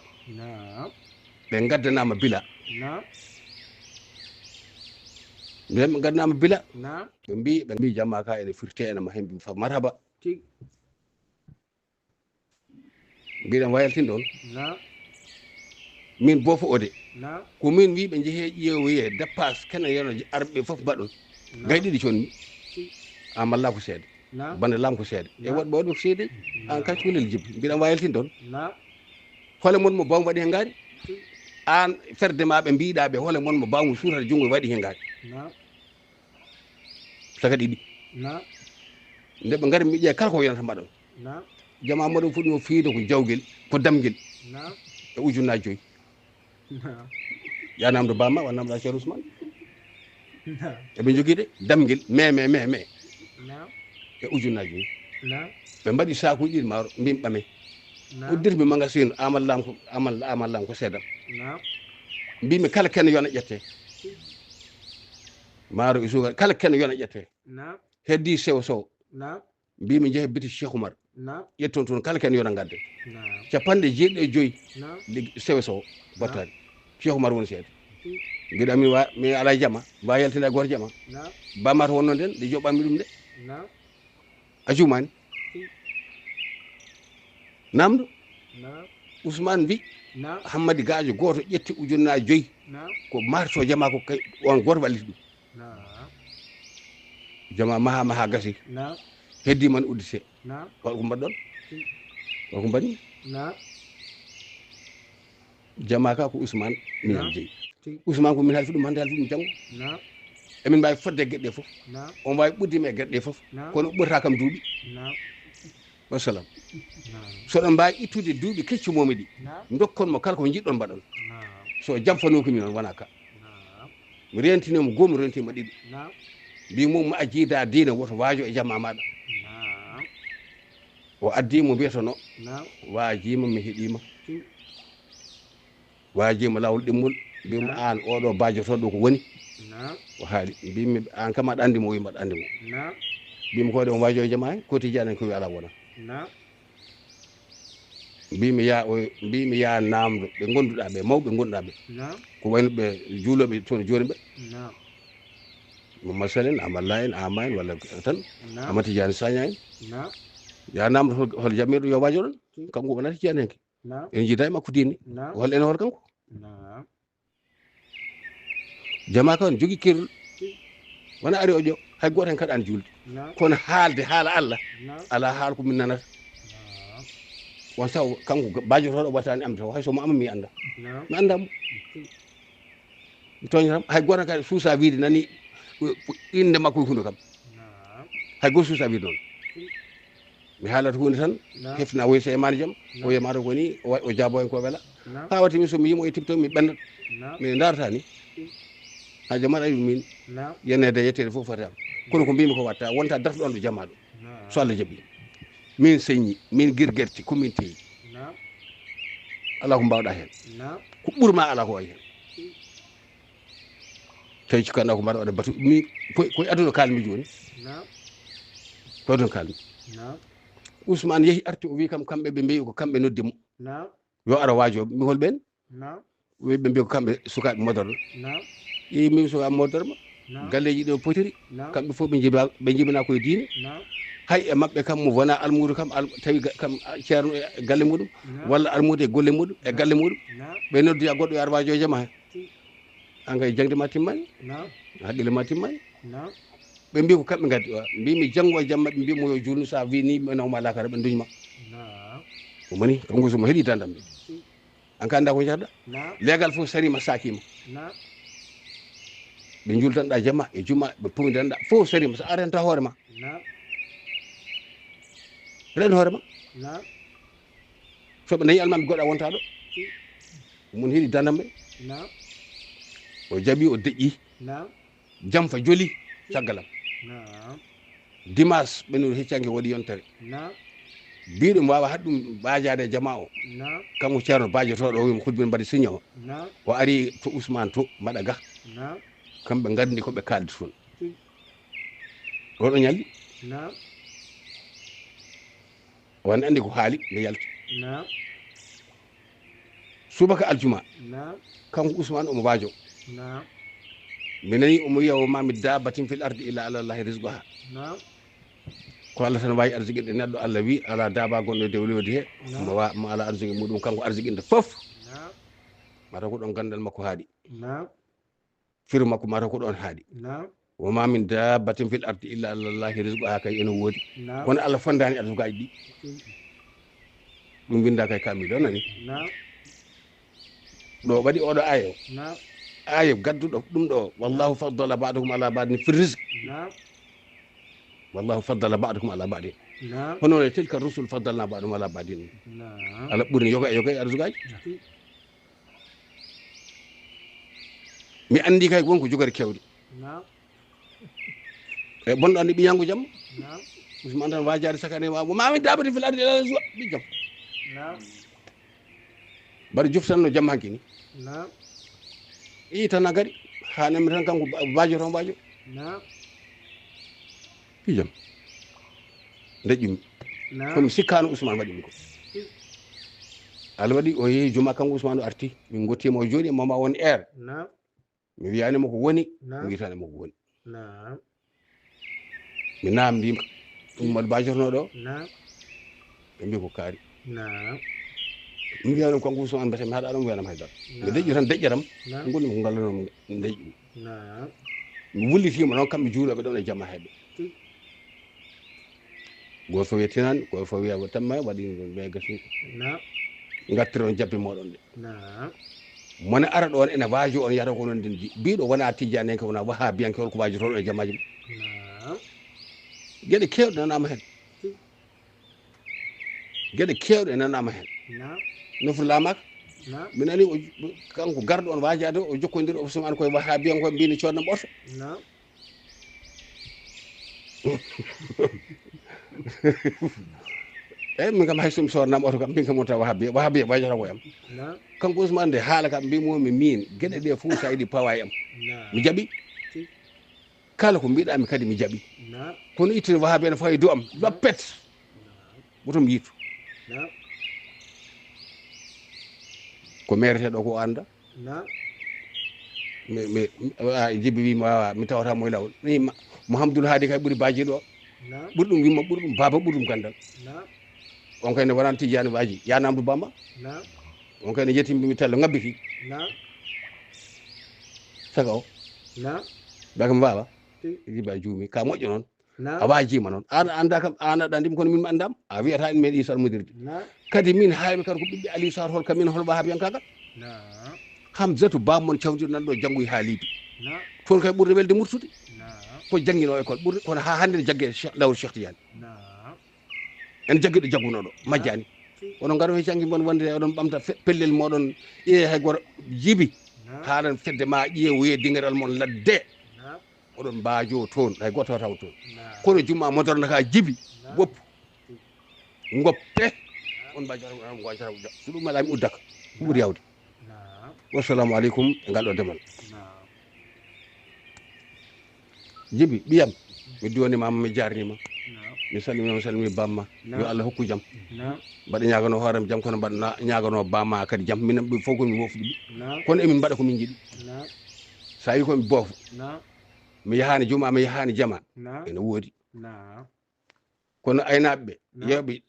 Ɓe gaddanama bila. Nden ɓe ngaddanama bila. Naam. Ɓe mbi, ɓe mbi jamma ka ene firte ene ma hembi fa marhaba. Tig. Mbiɗen wayaltin ɗon. Naam. Min bofo ode. Naam. Ko min wi ɓe jehe ƴeewoye dappas kene yano arɓe fof mbaɗon. Naam. Gay ɗiɗi conni. Tig. Amalla ko seede. Naam. Bande lam ko seede. E naam. Woɗɓe waɗi ko seede. Naam. An kacci ko lel jibbi. Mbiɗen wayaltin ɗon. Naam. Hole mon mo bawmo waɗi hen ngaari? An ferde ma ɓe mbiɗa ɓe hole mon mo bawmo suutata junngo waɗi hen ngaari? Naam. Saka ɗiɗi. Naam. Nde ɓe ngari mi ƴeewa kala ko yonata mbaɗon. Naam. Jama moɗon fuɗi mo fiide ko jawgel, ko damgel. Naam. E ujunnaaji joyi. Naam. Ya namdo bama wa namdo Cheikh Ousmane. Naam. Eɓe jogii de damgel me, me, me, me. Naam. E ujunnaaji joyi. Naam. Ɓe mbaɗi saakuuji ɗiɗi maaro, mbimi ɓame. Naam. Uddirmi magasin amal lam ko, amal, amal lam ko seedam. Naam. Mbimi kala kenn yona ƴette. Maaro e suukar, kala kenn yona ƴette. Naam. Heddi sewo sowo. Naam. Mbimi jehe biti Cheikh Oumar. Naam. Ƴetton toon kala kenn yona ngadde. Naam. Capanɗe jeeɗiɗi e joyi. Naam. Liggi sewo sowo. Naam. Battani. Cheikh Oumar woni seede. Tig. Mbiɗa mi wa, mi ala jama, mba yaltina e gooto jama. Naam. Bamata wonno nden, nde joɓɓanmi ɗum nde. Naam. A juumani. Tig. Namdo. Naam. Ousmane mbi, naam. Hammadi Gajo gooto ƴetti ujunnaaji joyi. Naam. Ko marto jama ko kay on gooto walliti ɗum. Naam. Jama maha, maha gasi. Naam. Heddi man uddite. Naam. Hol ko mbaɗɗon? Tig. Hol ko mbaɗmi? Naam. Jama ka ko Ousmane, min naam. Jeyi. Tig. Ousmane ko min halfi ɗum, hannde halfi ɗum janngo. Naam. Emin mbawi fodde e geɗe ɗe fof. Naam. On mbawi ɓurdi mi e geɗe ɗe fof. Naam. Kono ɓurta kam duuɓi. Naam. Wassalam. Naam. So ɗon mbawi ittude duuɓi kecci momi ɗi. Naam. Dokkon mo kala ko jiɗɗon mbaɗon. Naam. So jamfanoki mi noon wona ka. Naam. Mi rentini mo goo, mi rentini mo ɗiɗi. Naam. Mbi mo ma a jiida diina woto waajo e jama maɗa. Naam. O addi mo mbiyatono. Naam. Waajima mi heɗima. Tig. Waajima laawol ɗimmol. Mbimi naam. An oɗo baajotoɗo ko woni. Naam. O haali. Mbimi an kam aɗa andi mo, o wi mbaɗa andi mo. Naam. Mbimi ko waɗi on waajo e jama he, ko tijani ko wi ala wona. Naam. Mbimi ya o, mbimi ya namdo ɓe gonduɗa ɓe, mawɓe gonduɗa ɓe. Naam. Ko wayno ɓe juuloɓe toon joni ɓe. Naam. Mo masalen, amalla en, ama en, walla tan. Naam. Amati jani saña en. Naam. Ya namdo hol, hol jamirɗo yo waajo ɗon. Tig. Kanko wona tijani henke. Naam. En jiida e makko diine. Naam. Hol ene hoto kanko. Naam. Jama kan jogi kerol. Tig. Wona ari o ƴo, hay goto hen kaɗani julde. Naam. Kono haalde haala Allah. Naam. Ala haala ko min nanata. Naam. On saw kanko baajotoɗo wattani am taw hay so mo ama mi anda. Naam. Mi anda mo. Tig. Mi toñatam hay goto kadi suusa wiide nani ko, ko inde makko e hunde kam. Naam. Hay goto suusa wiide noon. Mi haalata hunde tan. Naam. Heftina woy so e maani jam. Naam. O yemato ko ni o wa, o jaabo en ko wela. Naam. Ha wati min so mi yimo e tipto mi ɓendat. Naam. Mi darata ni. Ha jama ayi min. Naam. Yenede yettede fof fati am. Kono ko mbimi ko watta wonta darto ɗon ɗo jamaɗo. Naam. So Allah jaɓi. Min señi, min girgerti, ko min teyi. Naam. Ala ko mbawɗa hen. Naam. Ko ɓurma ala ko wayi hen. Tawi cikkanɗa ko mbaɗa waɗa batu. Mi, koye, koye aduna kalmi joni. Naam. Ko aduna kalmi. Naam. Ousmane yehi arti o wi kam kamɓe ɓe mbeyi ko kamɓe noddi mo. Naam. Yo ara waajo mi hol ɓen. Naam. Wi ɓe mbi ko kamɓe sukaɓe modorno. Naam. Yehi min sukaɓe modorma. Naam. Galleji ɗo potiri. Naam. Kamɓe fof ɓe jiba, ɓe jibina koye diine. Naam. Hay e maɓɓe kam mo wona almuudo kam al, tawi ga, kam a, ceerno e galle muɗum. Naam. Walla almuudo e golle muɗum e galle muɗum. Naam. Ɓe noddi a goɗɗo yo ar waajo e jama he. An kay jangde ma timmani. Naam. Haqqille ma timmani. Naam. Ɓe mbi ko kamɓe gaddi o mbimi janngo e jamma ɓe mbi mo yo julnu sa wi ni ɓe nawma lakara ɓe duñma. Naam. O mani kanko so mo heɗi dandam ɓe. An ka anda ko jarɗa. Naam. Legal fof sarima sakima. Naam. Ɓe jultanɗa jamma e juma ɓe pumidanɗa fof sarima sa arenta hoore ma. Naam. Ren hoore ma. Naam. So ɓe dañi almami goɗɗo a wontaɗo. Mun heɗi dandam ɓe. Naam. O jaɓi o deƴƴi. Naam. Jamfa joli caggalam. Naam. Dimanche ɓennuɗo heccanke waɗi yontere. Naam. Biɗo mi wawa haɗ ɗum bajade e jama o. Naam. Kanko ceerno bajotoɗo o wimo hudbin mbaɗi signa o. Naam. O ari to Ousmane to mbaɗa ga. Naam. Kamɓe gandi koɓe kaldi toon. Tig. Oɗo ñalli. Naam. Wani andi ko haali nde yalti. Naam. Subaka aljuma. Naam. Kanko Ousmane omo waajo. Naam. Mi nani omo wiya: "Wa ma min dabbatin fil ardi illa ala Allahi rizquha." Naam. Ko Allah tan waawi arsikin'de neɗɗo. Allah wi: "Alaa daaba gonɗo e dow leydi he, naam, mo wa-, mo alaa arsiki muɗum, kanko arsikin'de fof." Naam. Mataw ko ɗoon ganndal makko haaɗi. Naam. Firu makko mataw ko ɗoon haaɗi. Naam. "Wa ma min dabbatin fil ardi illa ala Allahi rizquha" kay ene woodi. Naam. Kono Allah fonndaani arsukaaji ɗi. Ɗum winndaaka e kaamil o, nani? Naam. Ɗo waɗi oɗo aaya o. Naam. Aaya gadduɗo ɗum ɗo: "Wallahu faddala ba'dakum ala ba'din fi rizq." Naam. "Wallahu faddala ba'dakum ala ba'din." Naam. Hono no: "Tilka rusul faddalna ba'dahum ala ba'din." Naam. Allah ɓurni yoga e yoga e arsukaaji. Naam. Mi anndi kay won ko jogori kewde. Naam. E bonɗo anndi ɓiyangu jamma. Naam. Usman tan waajaade sakane wa: "Wa ma min dabbatin fil ardi illa ala Allahi rizquha." Ɓi jam. Naam. Mbaɗa joftanno jamma hanki ni. Naam. Ii tan a gari. Haa nemmi tan kanko ba-, baajo toon baajo. Naam. Ɓi jam. Ndeƴƴumi. Naam. Kono mi sikkaano Usman waɗi mi ko. Allah waɗi o yehi juma kanko Usman o arti. Min ngotti mo o jooɗi e mama won heure. Naam. Mi wiyaani mo ko woni, naam, mi wiytaani mo ko woni. Naam. Mi naamndii mo, ɗum mbaɗa baajotonoo ɗo? Naam. Ɓe mbii ko kaari. Naam. Mi wiyaani ɗum kanko Usman mbete mi haɗa ɗum wiyanam hay dara. Naam. Mi deƴƴi tan deƴƴatam. Naam. Ngol mi ko ngallanoo mi deƴƴi. Naam. Mi wullitiima noon kamɓe juulooɓe ɗoon e jama heɓe. Gooto fof wiya tinaani, gooto fof wiya tamma waɗi ɓe gasi. Naam. Ngartiron jabbe mooɗon ɗe. Naam. Mone ara ɗoon ene waajo on yata ko noon nden di-, biiɗo wona tijjaanenke, wona wahabiyanke, hol ko waajotoon e jamaaji mum. Naam. Geɗe keewɗe nanaama heen. Geɗe keewɗe nanaama heen. Naam. Nofru laamaaka. Naam. Mi nani o, kanko garɗo on waajaade o jokkondir o Usmaan koye wahabiyankoɓe mbini coodnam oto. Naam. Eyi, min kam hay so mi soodnaama oto kam, min kam wonta wahabiya, wahabiya ɓajata ko e am. Naam. Kanko Usmaan nde haala kam mbimomi min, geɗe ɗe fof sa yiɗi pawa e am. Naam. Mi jaɓi. Ti. Kala ko mbiɗa mi kadi mi jaɓi. Naam. Kono ittude wahabiya ne fawa e dow am, loppet. Naam. Woto mi yittu. Naam. Ko meereteɗo ko o annda. Naam. Mi, mi, a, Jibi wiima, wawa, mi tawata mo e lawol. Mi ma-, Mouhamadoul Hadi kay ɓuri baaji ɗo. Naam. Ɓuri ɗum yumma, ɓuri ɗum baaba, ɓuri ɗum ganndal. Naam. On kay ne wonani tijjaani waaji. Ya namdu Bamba. Naam. On kay ne yetti mi tello ngabbiti. Naam. Saka o. Naam. Baka mi wawa. Ti. Jibi a juumi. Ka moƴƴo noon. Naam. A waajiima noon. Aan a anndaa kam, aan aɗa anndi mi, kono min mi anndaama. A wiyata en meeɗi salmodirde. Naam. Kadi min haaymi kadi ko ɓiɓɓe Aliou Sarr, hol kam min, hol wahabiyankaagal? Naam. Hamzatu baam mon cawdir nan ɗo janngoyi haa Libi. Naam. Toon kay ɓurde welde murtude. Naam. Ko jannginoo école ɓurde, kono haa hannde ne jagge Cheikh, lawol Cheikh Tidiane. Naam. En jaggi ɗo jaggunoo ɗo, majjaani. Ti. Onon ngaro he janngi mon wonde oɗon ɓamta fe-, pellel mooɗon, ƴeewe hay gooto Jibi. Naam. Haalan fedde ma ƴeewoye dingiral mon ladde. Naam. Oɗon mbaajo toon, hay gooto tawata on toon. Naam. Kono juma moderne ka Jibi, naam, woppu. Ngoppe. Naam. On mbaajo tan, on mbaajo tan, so ɗum alaa mi uddaka. Ɗum ɓuri yawde. Naam. Wassalamu aleykum e ngal ɗo demal. Naam. Jibi, ɓiyam, mi duwaniima ma, mi jaarniima. Naam. Mi salminiima, mi salmini bamma. Naam. Yo Allah hokku jam. Naam. Mbaɗa ñaaganoo hoorem jam, kono mbaɗa na-, ñaaganoo bamma kadi jam. Minen ɓe fof ko min wofdi ɓe. Naam. Kono emin mbaɗa ko min njiɗi. Naam. So a yi ko mi boofo. Naam. Mi yahaani juma, mi yahaani jama. Naam. Ene woodi. Naam. Kono aynaaɓe ɓe, naam, yewɓe,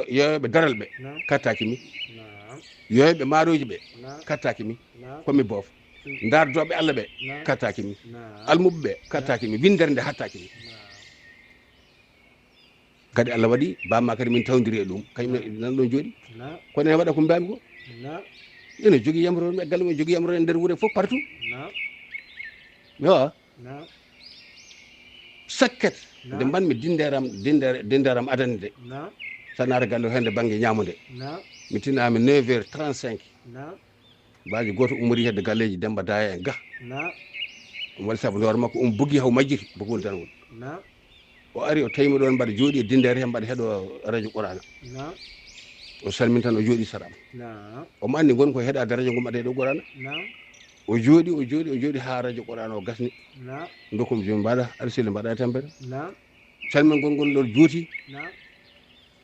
yewɓe daral ɓe, naam, kattaaki mi. Naam. Yewɓe maarooji ɓe, naam, kattaaki mi. Naam. Ko mi boofo. Mm. Ndaardooɓe Allah ɓe, naam, kattaaki mi. Naam. Almuɓe ɓe, naam, kattaaki mi. Winndere nde hattaaki mi. Naam. Kadi Allah waɗi bamma kadi min tawdiri e ɗum. Kañum, naam, nan ɗon jooɗi. Naam. Kono ene waɗa ko mbaami ko. Naam. Ene jogii yamroore, galle mum jogii yamroore nder wure fof partout. Naam. Yo. Naam. Sakket, naam, nde mbanmi dinderam, dindere-, dinderam adande nde. Naam. Sa naata galle o hende bannge ñaamude. Naam. Mi tinaami neuf heures trente-cinq. Naam. Baaji gooto ummori hedde galleeji Demba Daya en ga. Naam. Ɗum waɗi sabu nde hoore makko, um buggi haw majjiti, bugol tan woni. Naam. O ari, o tawi mi ɗoon mbaɗa jooɗi e dindeere he mbaɗa heɗo radio Qur'ana. Naam. O salmini tan, o jooɗi sara am. Naam. Omo anndi ngon ko heɗaade radio ngo mbaɗa heɗo Qur'ana. Naam. O jooɗi, o jooɗi, o jooɗi haa radio Qur'ana o gasni. Naam. Ndokkumi jooni mbaɗa, aɗa selli mbaɗa e tampere. Naam. Calmingol ngol ɗo juuti. Naam.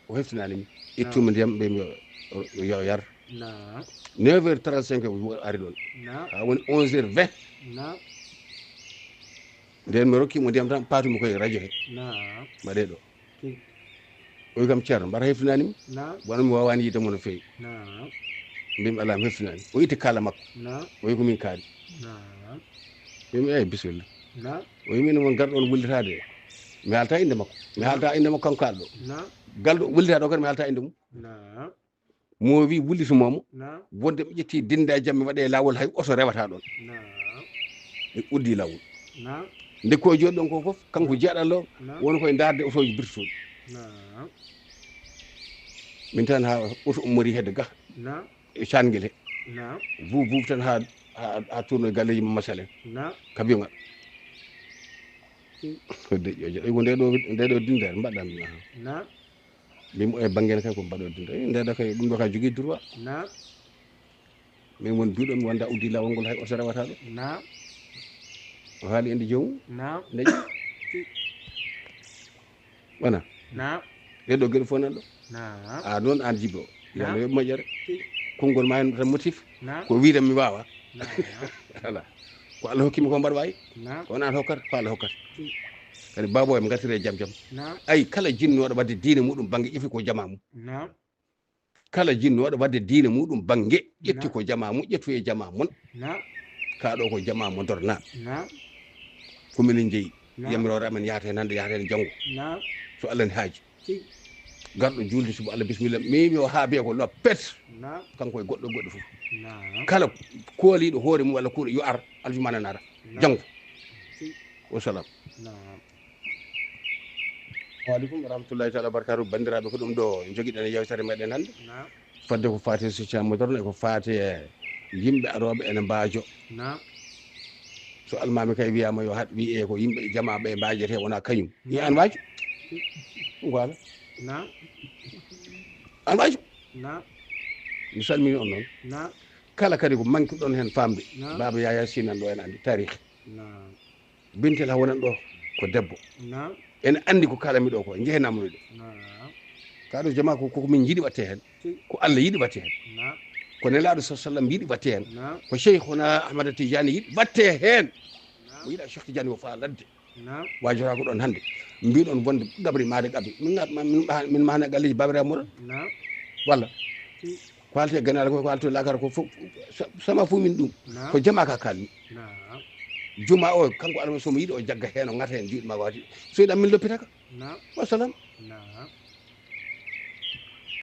O heftinaani mi. Naam. Ittumi ndiyam, mbiimi yo, yo yar. Naam. Neuf heures trente-cinq o ari ɗoon. Naam. Haa woni onze heures vingt. Naam. Nden mi rokki mo ndiyam tan, paatumi koye radio he. Mbaɗe ɗo. O wi kam, "Ceerno, mbar heftinanimi?" Wano mi waawani yiide mo no feewi. Mbimi, "Alaa, mi heftinani." O itti kaala makko. O wi, "Ko min kaali." Mbimi, "Eyi, bisimilla." O wi, "Min won garɗo on wullitaade. Mi haalta innde makko. Mi haalta innde makko kanko kaalɗo. Galɗo wullitaɗo kadi mi haalta innde mum." Mo wi wullitumo mo. Wonde mi ƴetti dinde e jam, mi waɗe laawol, hay oto rewata ɗon. Mi uddi laawol. Nde ko jooɗi ɗon ko fof, kanko jeeɗallo, woni koye ndaarde otooji birtuɗi. Min tan ha oto ummori hedde ga. E Cangel he. Buuf, buuf tan ha, ha, ha tourno e galleji Mama Salen. Kabiyoŋal. Ko deƴƴo, jeɗɗo. Ko nde ɗo, nde ɗo dinde mbaɗɗan. Min mo e bannge kay ko mbaɗo dinde. Eh, nde ɗo kay ɗum ɗo ka jogii droit. Min won biɗo mi wonda uddi laawol ngol hay oto rewata ɗo. O haali ende joomum. Nde wona. Ɗe ɗo geɗe fof nan ɗo. A noon an jibo. Yalla yoɓ moƴƴere. Konngol ma hen tan motif. Ko wiide mi waawa. Ala. Ko Allah hokkimi ko mbaɗa wawi. Ko wona an hokkata, ko Allah hokkata. Kadi babo e mi gartire jam jam. Ay, kala jinnooɗo wadde diine muɗum bannge ƴefi ko jama mum. Kala jinnooɗo wadde diine muɗum bannge ƴetti ko jama mum, ƴettu e jama mon. Ka ɗo ko jama mo dorna. Ko minen jeyi. Yamiroore amen yahata hen hannde, yahata hen janngo. So Allah ne haaji. Garɗo juulde suba Allah bisimilla, mimi o haabe ko loppet. Kanko e goɗɗo, goɗɗo fof. Kala kooliiɗo hoore mum walla kuuɗo yo ar aljuma nana ara. Janngo. Wa salam. Wa aleykum wa rahmatullahi taala wa barakatuh. Banndiraaɓe, ko ɗum ɗo jogiɗen e yewtere meɗen hannde. Fadde ko faati e social moderne, ko faati e yimɓe arooɓe ene mbaajo. So almaami kay wiyaama yo haɗ, wiyee ko yimɓe jamaaɓe mbaajete, wona kañum. Wi an waaju. Voilà. An waaju. Mi salmini on noon. Kala kadi ko manki ɗon heen faamde. Baaba Yaya Sy nan ɗo ene anndi taarikh. Bintel ha wonan ɗo ko debbo. Ene anndi ko kaalami ɗo ko, njehenama ɗo. Ka ɗo jama ko, ko min jiɗi watte heen. Ko Allah yiɗi watte heen. Ko Nelaaɗo sa sallam yiɗi watte heen. Ko Cheikhuna Ahmada Tidiane yiɗi watte heen. Mo yiɗa Cheikh Tidiane o faa ladde. Waajora ko ɗon hannde. Mbiɗon wonde gabri maade gabri. Min ga-, ma-, min ma-, min mahana galleji babiraɓe moɗon. Walla. Ko haalti e ganal ko, ko haalti e lakara ko fof. Sa-, sama fof min ɗum. Ko jama ka kalmi. Juma o, kanko alama somo yiɗi o jagga heen, o ngata heen, juuɗe ma waati. So yiɗa min loppitaka. Wa salam.